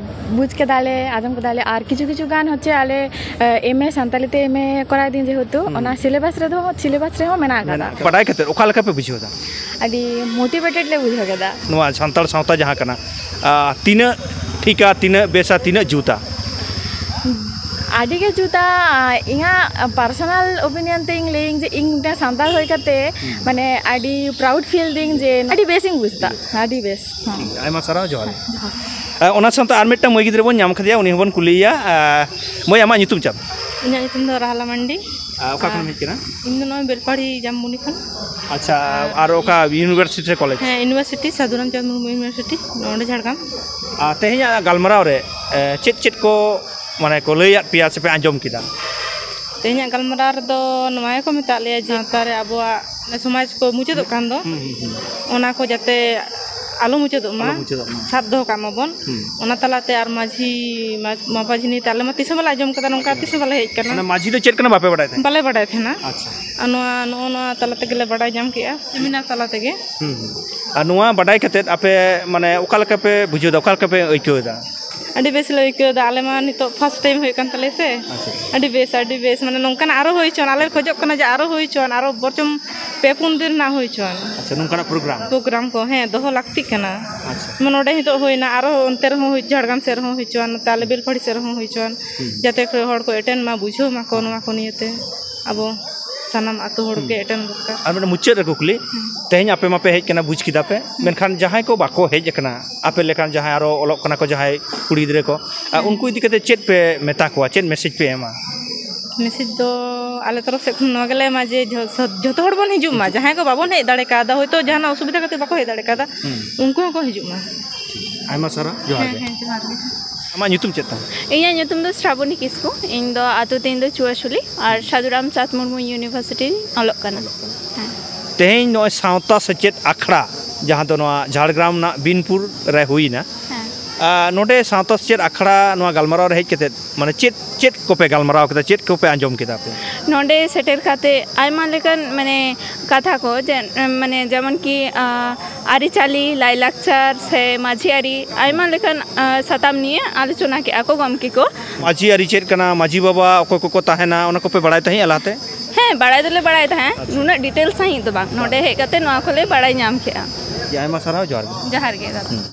ᱵᱩᱡᱽ ᱠᱮᱫᱟᱞᱮ, ᱟᱸᱡᱚᱢ ᱠᱮᱫᱟᱞᱮ, ᱟᱨ ᱠᱤᱪᱷᱩ ᱠᱤᱪᱷᱩ ᱜᱟᱱ ᱦᱚᱪᱪᱷᱮ ᱟᱞᱮ, ᱮ, ᱮᱢ ᱮ ᱥᱟᱱᱛᱟᱞᱤ ᱛᱮ ᱮᱢ ᱮ ᱠᱚᱨᱟᱣ ᱫᱤᱧ ᱡᱮᱦᱮᱛᱩ, ᱦᱩᱸ᱾ ᱚᱱᱟ ᱥᱤᱞᱮᱵᱟᱥ ᱨᱮᱫᱚ, ᱥᱤᱞᱮᱵᱟᱥ ᱨᱮᱦᱚᱸ ᱢᱮᱱᱟᱜ ᱟᱠᱟᱫᱟ᱾ ᱢᱮᱱᱟᱜ ᱟᱠᱟᱫᱟ᱾ ᱵᱟᱰᱟᱭ ᱠᱟᱛᱮᱫ ᱚᱠᱟ ᱞᱮᱠᱟ ᱯᱮ ᱵᱩᱡᱷᱟᱹᱣ ᱮᱫᱟ? ᱟᱹᱰᱤ ᱢᱳᱴᱤᱵᱷᱮᱴᱮᱰ ᱞᱮ ᱵᱩᱡᱷᱟᱹᱣ ᱠᱮᱫᱟ᱾ ᱱᱚᱣᱟ ᱥᱟᱱᱛᱟᱲ ᱥᱟᱶᱛᱟ ᱡᱟᱦᱟᱸ ᱠᱟᱱᱟ, ᱟ, ᱛᱤᱱᱟᱹᱜ ᱴᱷᱤᱠᱟ, ᱛᱤᱱᱟᱹᱜ ᱵᱮᱥᱟ, ᱛᱤᱱᱟᱹᱜ ᱡᱩᱛᱟ? ᱟᱹᱰᱤ ᱜᱮ ᱡᱩᱛᱟ᱾ ᱤᱧᱟᱹᱜ ᱯᱟᱨᱥᱚᱱᱟᱞ ᱳᱯᱤᱱᱤᱭᱚᱱ ᱛᱮ ᱤᱧ ᱞᱟᱹᱭᱟᱹᱧ ᱡᱮ ᱤᱧ ᱢᱤᱫᱴᱟᱝ ᱥᱟᱱᱛᱟᱲ ᱦᱩᱭ ᱠᱟᱛᱮ, ᱦᱩᱸ᱾ ᱢᱟᱱᱮ, ᱟᱹᱰᱤ ᱯᱨᱟᱩᱰ ᱯᱷᱤᱞ ᱫᱤᱧ ᱡᱮ ᱟᱹᱰᱤ ᱵᱮᱥ ᱤᱧ ᱵᱩᱡᱽ ᱮᱫᱟ, ᱟᱹᱰᱤ ᱵᱮᱥ᱾ ᱦᱮᱸ᱾ ᱟᱭᱢᱟ ᱥᱟᱨᱦᱟᱣ, ᱡᱚᱦᱟᱨ᱾ ᱡᱚᱦᱟᱨ᱾ ᱟ, ᱚᱱᱟ ᱥᱟᱶᱛᱮ ᱟᱨ ᱢᱤᱫᱴᱟᱝ ᱢᱟᱹᱭ ᱜᱤᱫᱽᱨᱟᱹ ᱵᱚᱱ ᱧᱟᱢ ᱠᱟᱫᱮᱭᱟ, ᱩᱱᱤ ᱦᱚᱸᱵᱚᱱ ᱠᱩᱞᱤᱭᱮᱭᱟ᱾ ᱟ, ᱢᱟᱹᱭ, ᱟᱢᱟᱜ ᱧᱩᱛᱩᱢ ᱪᱮᱫ? ᱤᱧᱟᱹᱜ ᱧᱩᱛᱩᱢ ᱫᱚ ᱨᱟᱦᱞᱟ ᱢᱟᱱᱰᱤ᱾ ᱟᱨ ᱚᱠᱟ ᱠᱷᱚᱱᱮᱢ ᱦᱮᱡ ᱠᱟᱱᱟ? ᱤᱧ ᱫᱚ ᱱᱚᱜᱼᱚᱭ ᱵᱮᱞᱯᱟᱦᱟᱲᱤ ᱡᱟᱢᱵᱚᱱᱤ ᱠᱷᱚᱱ᱾ ᱟᱪᱪᱷᱟ, ᱟᱨ ᱚᱠᱟ ᱤᱭᱩᱱᱤᱵᱷᱟᱨᱥᱤᱴᱤ ᱨᱮ ᱠᱚᱞᱮᱡᱽ? ᱦᱮᱸ, ᱤᱭᱩᱱᱤᱵᱷᱟᱨᱥᱤᱴᱤ, ᱥᱟᱹᱫᱷᱩ ᱨᱟᱢᱪᱟᱸᱫᱽ ᱢᱩᱨᱢᱩ ᱤᱭᱩᱱᱤᱵᱷᱟᱨᱥᱤᱴᱤ, ᱱᱚᱰᱮ ᱡᱷᱟᱲᱜᱨᱟᱢ᱾ ᱟᱨ ᱛᱮᱦᱮᱧᱟᱜ ᱜᱟᱞᱢᱟᱨᱟᱣ ᱨᱮ, ᱮ, ᱪᱮᱫ ᱪᱮᱫ ᱠᱚ, ᱢᱟᱱᱮ, ᱠᱚ ᱞᱟᱹᱭᱟᱫ ᱯᱮᱭᱟ ᱥᱮᱯᱮ ᱟᱸᱡᱚᱢ ᱠᱮᱫᱟ? ᱛᱮᱦᱮᱧᱟᱜ ᱜᱟᱞᱢᱟᱨᱟᱣ ᱨᱮᱫᱚ ᱱᱚᱣᱟ ᱜᱮᱠᱚ ᱢᱮᱛᱟᱜ ᱞᱮᱭᱟ ᱡᱮ ᱥᱟᱶᱛᱟ ᱨᱮ ᱟᱵᱚᱣᱟᱜ ᱥᱚᱢᱟᱡᱽ ᱠᱚ ᱢᱩᱪᱟᱹᱫᱚᱜ ᱠᱟᱱ ᱫᱚ, ᱦᱩᱸ, ᱦᱩᱸ, ᱦᱩᱸ᱾ ᱚᱱᱟ ᱠᱚ ᱡᱟᱛᱮ ᱟᱞᱚ ᱢᱩᱪᱟᱹᱫᱚᱜ ᱢᱟ, ᱟᱞᱚ ᱢᱩᱪᱟᱹᱫᱚᱜ ᱢᱟ᱾ ᱥᱟᱵ ᱫᱚᱦᱚ ᱠᱟᱜ ᱢᱟᱵᱚᱱ᱾ ᱦᱩᱸ᱾ ᱚᱱᱟ ᱛᱟᱞᱟᱛᱮ ᱟᱨ ᱢᱟᱹᱡᱷᱤ, ᱢᱟᱡᱽ-, ᱢᱟᱯᱟᱡᱷᱤ ᱱᱤᱭᱮᱛᱮ ᱟᱞᱮ ᱢᱟ ᱛᱤᱥ ᱦᱚᱸ ᱵᱟᱞᱮ ᱟᱸᱡᱚᱢ ᱠᱟᱫᱟ, ᱱᱚᱝᱠᱟ ᱛᱤᱥ ᱦᱚᱸ ᱵᱟᱞᱮ ᱦᱮᱡ ᱠᱟᱱᱟ᱾ ᱢᱟᱱᱮ ᱢᱟᱹᱡᱷᱤ ᱫᱚ ᱪᱮᱫ ᱠᱟᱱᱟ ᱵᱟᱯᱮ ᱵᱟᱲᱟᱭ ᱛᱟᱦᱮᱸᱫ? ᱵᱟᱞᱮ ᱵᱟᱲᱟᱭ ᱛᱟᱦᱮᱱᱟ᱾ ᱟᱪᱪᱷᱟ᱾ ᱟᱨ ᱱᱚᱣᱟ, ᱱᱚᱜᱼᱚ ᱱᱚᱣᱟ ᱛᱟᱞᱟ ᱛᱮᱜᱮᱞᱮ ᱵᱟᱰᱟᱭ ᱧᱟᱢ ᱠᱮᱜᱼᱟ, ᱥᱮᱢᱤᱱᱟᱨ ᱛᱟᱞᱟ ᱛᱮᱜᱮ᱾ ᱦᱩᱸ, ᱦᱩᱸ᱾ ᱟᱨ ᱱᱚᱣᱟ ᱵᱟᱰᱟᱭ ᱠᱟᱛᱮᱫ ᱟᱯᱮ, ᱢᱟᱱᱮ, ᱚᱠᱟ ᱞᱮᱠᱟ ᱯᱮ ᱵᱩᱡᱷᱟᱹᱣ ᱮᱫᱟ, ᱚᱠᱟ ᱞᱮᱠᱟ ᱯᱮ ᱟᱹᱭᱠᱟᱹᱣ ᱮᱫᱟ? ᱟᱹᱰᱤ ᱵᱮᱥ ᱞᱮ ᱟᱹᱭᱠᱟᱹᱣ ᱮᱫᱟ᱾ ᱟᱞᱮ ᱢᱟ ᱱᱤᱛᱚᱜ ᱯᱷᱟᱥᱴ ᱴᱟᱭᱤᱢ ᱦᱩᱭᱩᱜ ᱠᱟᱱ ᱛᱟᱞᱮᱭᱟ ᱥᱮ᱾ ᱟᱪᱪᱷᱟ, ᱟᱪᱪᱷᱟ᱾ ᱟᱹᱰᱤ ᱵᱮᱥ, ᱟᱹᱰᱤ ᱵᱮᱥ᱾ ᱢᱟᱱᱮ, ᱱᱚᱝᱠᱟᱱᱟᱜ ᱟᱨᱚ ᱦᱩᱭ ᱦᱚᱪᱚᱣᱟᱱ, ᱟᱞᱮ ᱞᱮ ᱠᱷᱚᱡᱚᱜ ᱠᱟᱱᱟ ᱡᱮ ᱟᱨᱚ ᱦᱩᱭ ᱦᱚᱪᱚᱣᱟᱱ, ᱟᱨᱚ ᱵᱚᱨᱪᱚᱢ ᱯᱮ ᱯᱩᱱ ᱫᱤᱱ ᱨᱮᱱᱟᱜ ᱦᱩᱭ ᱦᱚᱪᱚᱣᱟᱱ᱾ ᱟᱪᱪᱷᱟ, ᱱᱚᱝᱠᱟᱱᱟᱜ ᱯᱨᱳᱜᱨᱟᱢ? ᱯᱨᱳᱜᱨᱟᱢ ᱠᱚ, ᱦᱮᱸ, ᱫᱚᱦᱚ ᱞᱟᱹᱠᱛᱤᱜ ᱠᱟᱱᱟ᱾ ᱟᱪᱪᱷᱟ᱾ ᱡᱮᱢᱚᱱ ᱱᱚᱰᱮ ᱱᱤᱛᱚᱜ ᱦᱩᱭᱱᱟ, ᱟᱨᱚ ᱚᱱᱛᱮ ᱨᱮᱦᱚᱸ ᱦᱩᱭ, ᱡᱷᱟᱲᱜᱨᱟᱢ ᱥᱮᱫ ᱨᱮᱦᱚᱸ ᱦᱩᱭ ᱦᱚᱪᱚᱣᱟᱱ, ᱱᱚᱛᱮ ᱟᱞᱮ ᱵᱮᱞᱯᱟᱦᱟᱲᱤ ᱥᱮᱫ ᱨᱮᱦᱚᱸ ᱦᱩᱭ ᱦᱚᱪᱚᱣᱟᱱ, ᱦᱩᱸ᱾ ᱡᱟᱛᱮ ᱠᱚᱨᱮ ᱦᱚᱲ ᱠᱚ ᱮᱴᱮᱱᱰ ᱢᱟ, ᱵᱩᱡᱷᱟᱹᱣ ᱢᱟᱠᱚ ᱱᱚᱣᱟ ᱠᱚ ᱱᱤᱭᱮᱛᱮ᱾ ᱟᱵᱚ ᱥᱟᱱᱟᱢ ᱟᱹᱛᱩ ᱦᱚᱲ ᱜᱮ ᱦᱩᱸ᱾ ᱮᱴᱮᱱᱰ ᱫᱚᱨᱠᱟᱨ᱾ ᱟᱨ ᱢᱤᱫᱴᱮᱱ ᱢᱩᱪᱟᱹᱫ ᱨᱮ ᱠᱩᱠᱞᱤ, ᱦᱩᱸ᱾ ᱛᱮᱦᱮᱧ ᱟᱯᱮ ᱢᱟᱯᱮ ᱦᱮᱡ ᱠᱟᱱᱟ, ᱵᱩᱡᱽ ᱠᱮᱫᱟ ᱯᱮ, ᱦᱩᱸ᱾ ᱢᱮᱱᱠᱷᱟᱱ ᱡᱟᱦᱟᱸᱭ ᱠᱚ ᱵᱟᱠᱚ ᱦᱮᱡ ᱟᱠᱟᱱᱟ, ᱟᱯᱮ ᱞᱮᱠᱟᱱ ᱡᱟᱦᱟᱸᱭ ᱟᱨᱚ ᱚᱞᱚᱜ ᱠᱟᱱᱟ ᱠᱚ, ᱡᱟᱦᱟᱸᱭ ᱠᱩᱲᱤ ᱜᱤᱫᱽᱨᱟᱹ ᱠᱚ, ᱟᱨ ᱦᱩᱸ᱾ ᱩᱱᱠᱩ ᱤᱫᱤ ᱠᱟᱛᱮ ᱪᱮᱫ ᱯᱮ ᱢᱮᱛᱟ ᱠᱚᱣᱟ, ᱪᱮᱫ ᱢᱮᱥᱮᱡᱽ ᱯᱮ ᱮᱢᱟ? ᱢᱮᱥᱮᱡᱽ ᱫᱚ ᱟᱞᱮ ᱛᱚᱨᱚᱯ ᱥᱮᱫ ᱠᱷᱚᱱ ᱱᱚᱣᱟ ᱜᱮᱞᱮ ᱮᱢᱟ ᱡᱮ ᱡᱷᱚ-, ᱥᱚ-, ᱡᱷᱚᱛᱚ ᱦᱚᱲ ᱵᱚᱱ ᱦᱤᱡᱩᱜ ᱢᱟ᱾ ᱦᱤᱡᱩᱜ᱾ ᱡᱟᱦᱟᱸᱭ ᱠᱚ ᱵᱟᱵᱚᱱ ᱦᱮᱡ ᱫᱟᱲᱮ ᱠᱟᱣᱫᱟ, ᱦᱚᱭᱛᱳ ᱡᱟᱦᱟᱱᱟᱜ ᱚᱥᱩᱵᱤᱫᱷᱟ ᱠᱷᱟᱹᱛᱤᱨ ᱵᱟᱠᱚ ᱦᱮᱡ ᱫᱟᱲᱮ ᱠᱟᱣᱫᱟ, ᱦᱩᱸ᱾ ᱩᱱᱠᱩ ᱦᱚᱸᱠᱚ ᱦᱤᱡᱩᱜ ᱢᱟ᱾ ᱴᱷᱤᱠ᱾ ᱟᱭᱢᱟ ᱥᱟᱨᱦᱟᱣ, ᱡᱚᱦᱟᱨ ᱦᱮᱸ, ᱜᱮ᱾ ᱦᱮᱸ, ᱡᱚᱦᱟᱨ ᱜᱮ᱾ ᱟᱢᱟᱜ ᱧᱩᱛᱩᱢ ᱪᱮᱫ ᱛᱟᱢ? ᱤᱧᱟᱹᱜ ᱧᱩᱛᱩᱢ ᱫᱚ ᱥᱨᱟᱵᱚᱱᱤ ᱠᱤᱥᱠᱩ᱾ ᱤᱧ ᱫᱚ ᱟᱛᱳ ᱛᱤᱧ ᱫᱚ ᱪᱩᱣᱟᱹᱥᱩᱞᱤ ᱟᱨ ᱥᱟᱹᱫᱷᱩ ᱨᱟᱢᱪᱟᱸᱫᱽ ᱢᱩᱨᱢᱩ ᱤᱭᱩᱱᱤᱵᱷᱟᱨᱥᱤᱴᱤ ᱨᱤᱧ ᱚᱞᱚᱜ ᱠᱟᱱᱟ᱾ ᱚᱞᱚᱜ ᱠᱟᱱᱟ᱾ ᱦᱮᱸ᱾ ᱛᱮᱦᱮᱧ ᱱᱚᱜᱼᱚᱭ ᱥᱟᱶᱛᱟ ᱥᱮᱪᱮᱫ ᱟᱠᱷᱲᱟ, ᱡᱟᱦᱟᱸ ᱫᱚ ᱱᱚᱣᱟ ᱡᱷᱟᱲᱜᱨᱟᱢ ᱨᱮᱱᱟᱜ ᱵᱤᱱᱯᱩᱨ ᱨᱮ ᱦᱩᱭᱱᱟ, ᱦᱮᱸ᱾ ᱟᱨ ᱱᱚᱰᱮ ᱥᱟᱶᱛᱟ ᱥᱮᱪᱮᱫ ᱟᱠᱷᱲᱟ ᱱᱚᱣᱟ ᱜᱟᱞᱢᱟᱨᱟᱣ ᱨᱮ ᱦᱮᱡ ᱠᱟᱛᱮᱫ, ᱢᱟᱱᱮ, ᱪᱮᱫ, ᱪᱮᱫ ᱠᱚᱯᱮ ᱜᱟᱞᱢᱟᱨᱟᱣ ᱠᱮᱫᱟ, ᱪᱮᱫ ᱠᱚᱯᱮ ᱟᱸᱡᱚᱢ ᱠᱮᱫᱟ ᱯᱮ? ᱱᱚᱰᱮ ᱥᱮᱴᱮᱨ ᱠᱟᱛᱮ ᱟᱭᱢᱟ ᱞᱮᱠᱟᱱ, ᱢᱟᱱᱮ, ᱠᱟᱛᱷᱟ ᱠᱚ, ᱡᱮ, ᱢᱟᱱᱮ, ᱡᱮᱢᱚᱱ ᱠᱤ, ᱟᱸ, ᱟᱹᱨᱤᱪᱟᱹᱞᱤ, ᱞᱟᱭᱼᱞᱟᱠᱪᱟᱨ ᱥᱮ ᱢᱟᱹᱡᱷᱤ ᱟᱹᱨᱤ, ᱟᱭᱢᱟ ᱞᱮᱠᱟᱱ, ᱟᱸ, ᱥᱟᱛᱟᱢ ᱱᱤᱭᱮ ᱟᱞᱳᱪᱚᱱᱟ ᱠᱮᱜᱼᱟ ᱠᱚ ᱜᱚᱢᱠᱮ ᱠᱚ᱾ ᱢᱟᱹᱡᱷᱤ ᱟᱹᱨᱤ ᱪᱮᱫ ᱠᱟᱱᱟ, ᱢᱟᱹᱡᱷᱤ ᱵᱟᱵᱟ ᱚᱠᱚᱭ ᱠᱚᱠᱚ ᱛᱟᱦᱮᱱᱟ, ᱚᱱᱟ ᱠᱚᱯᱮ ᱵᱟᱲᱟᱭ ᱛᱟᱦᱮᱸᱫ ᱞᱟᱦᱟᱛᱮ? ᱦᱮᱸ, ᱵᱟᱲᱟᱭ ᱫᱚᱞᱮ ᱵᱟᱲᱟᱭ ᱛᱟᱦᱮᱸᱫ, ᱟᱪᱪᱷᱟ᱾ ᱱᱩᱱᱟᱹᱜ ᱰᱤᱴᱮᱞᱥ ᱥᱟᱺᱦᱤᱡ ᱫᱚ ᱵᱟᱝ᱾ ᱱᱚᱰᱮ ᱦᱮᱡ ᱠᱟᱛᱮ ᱱᱚᱣᱟ ᱠᱚᱞᱮ ᱵᱟᱲᱟᱭ ᱧᱟᱢ ᱠᱮᱜᱼᱟ᱾ ᱟᱭᱢᱟ ᱥᱟᱨᱦᱟᱣ, ᱡᱚᱦᱟᱨ ᱜᱮ᱾ ᱡᱚᱦᱟᱨ ᱜᱮ ᱫᱟᱫᱟ᱾ ᱦᱩᱸ᱾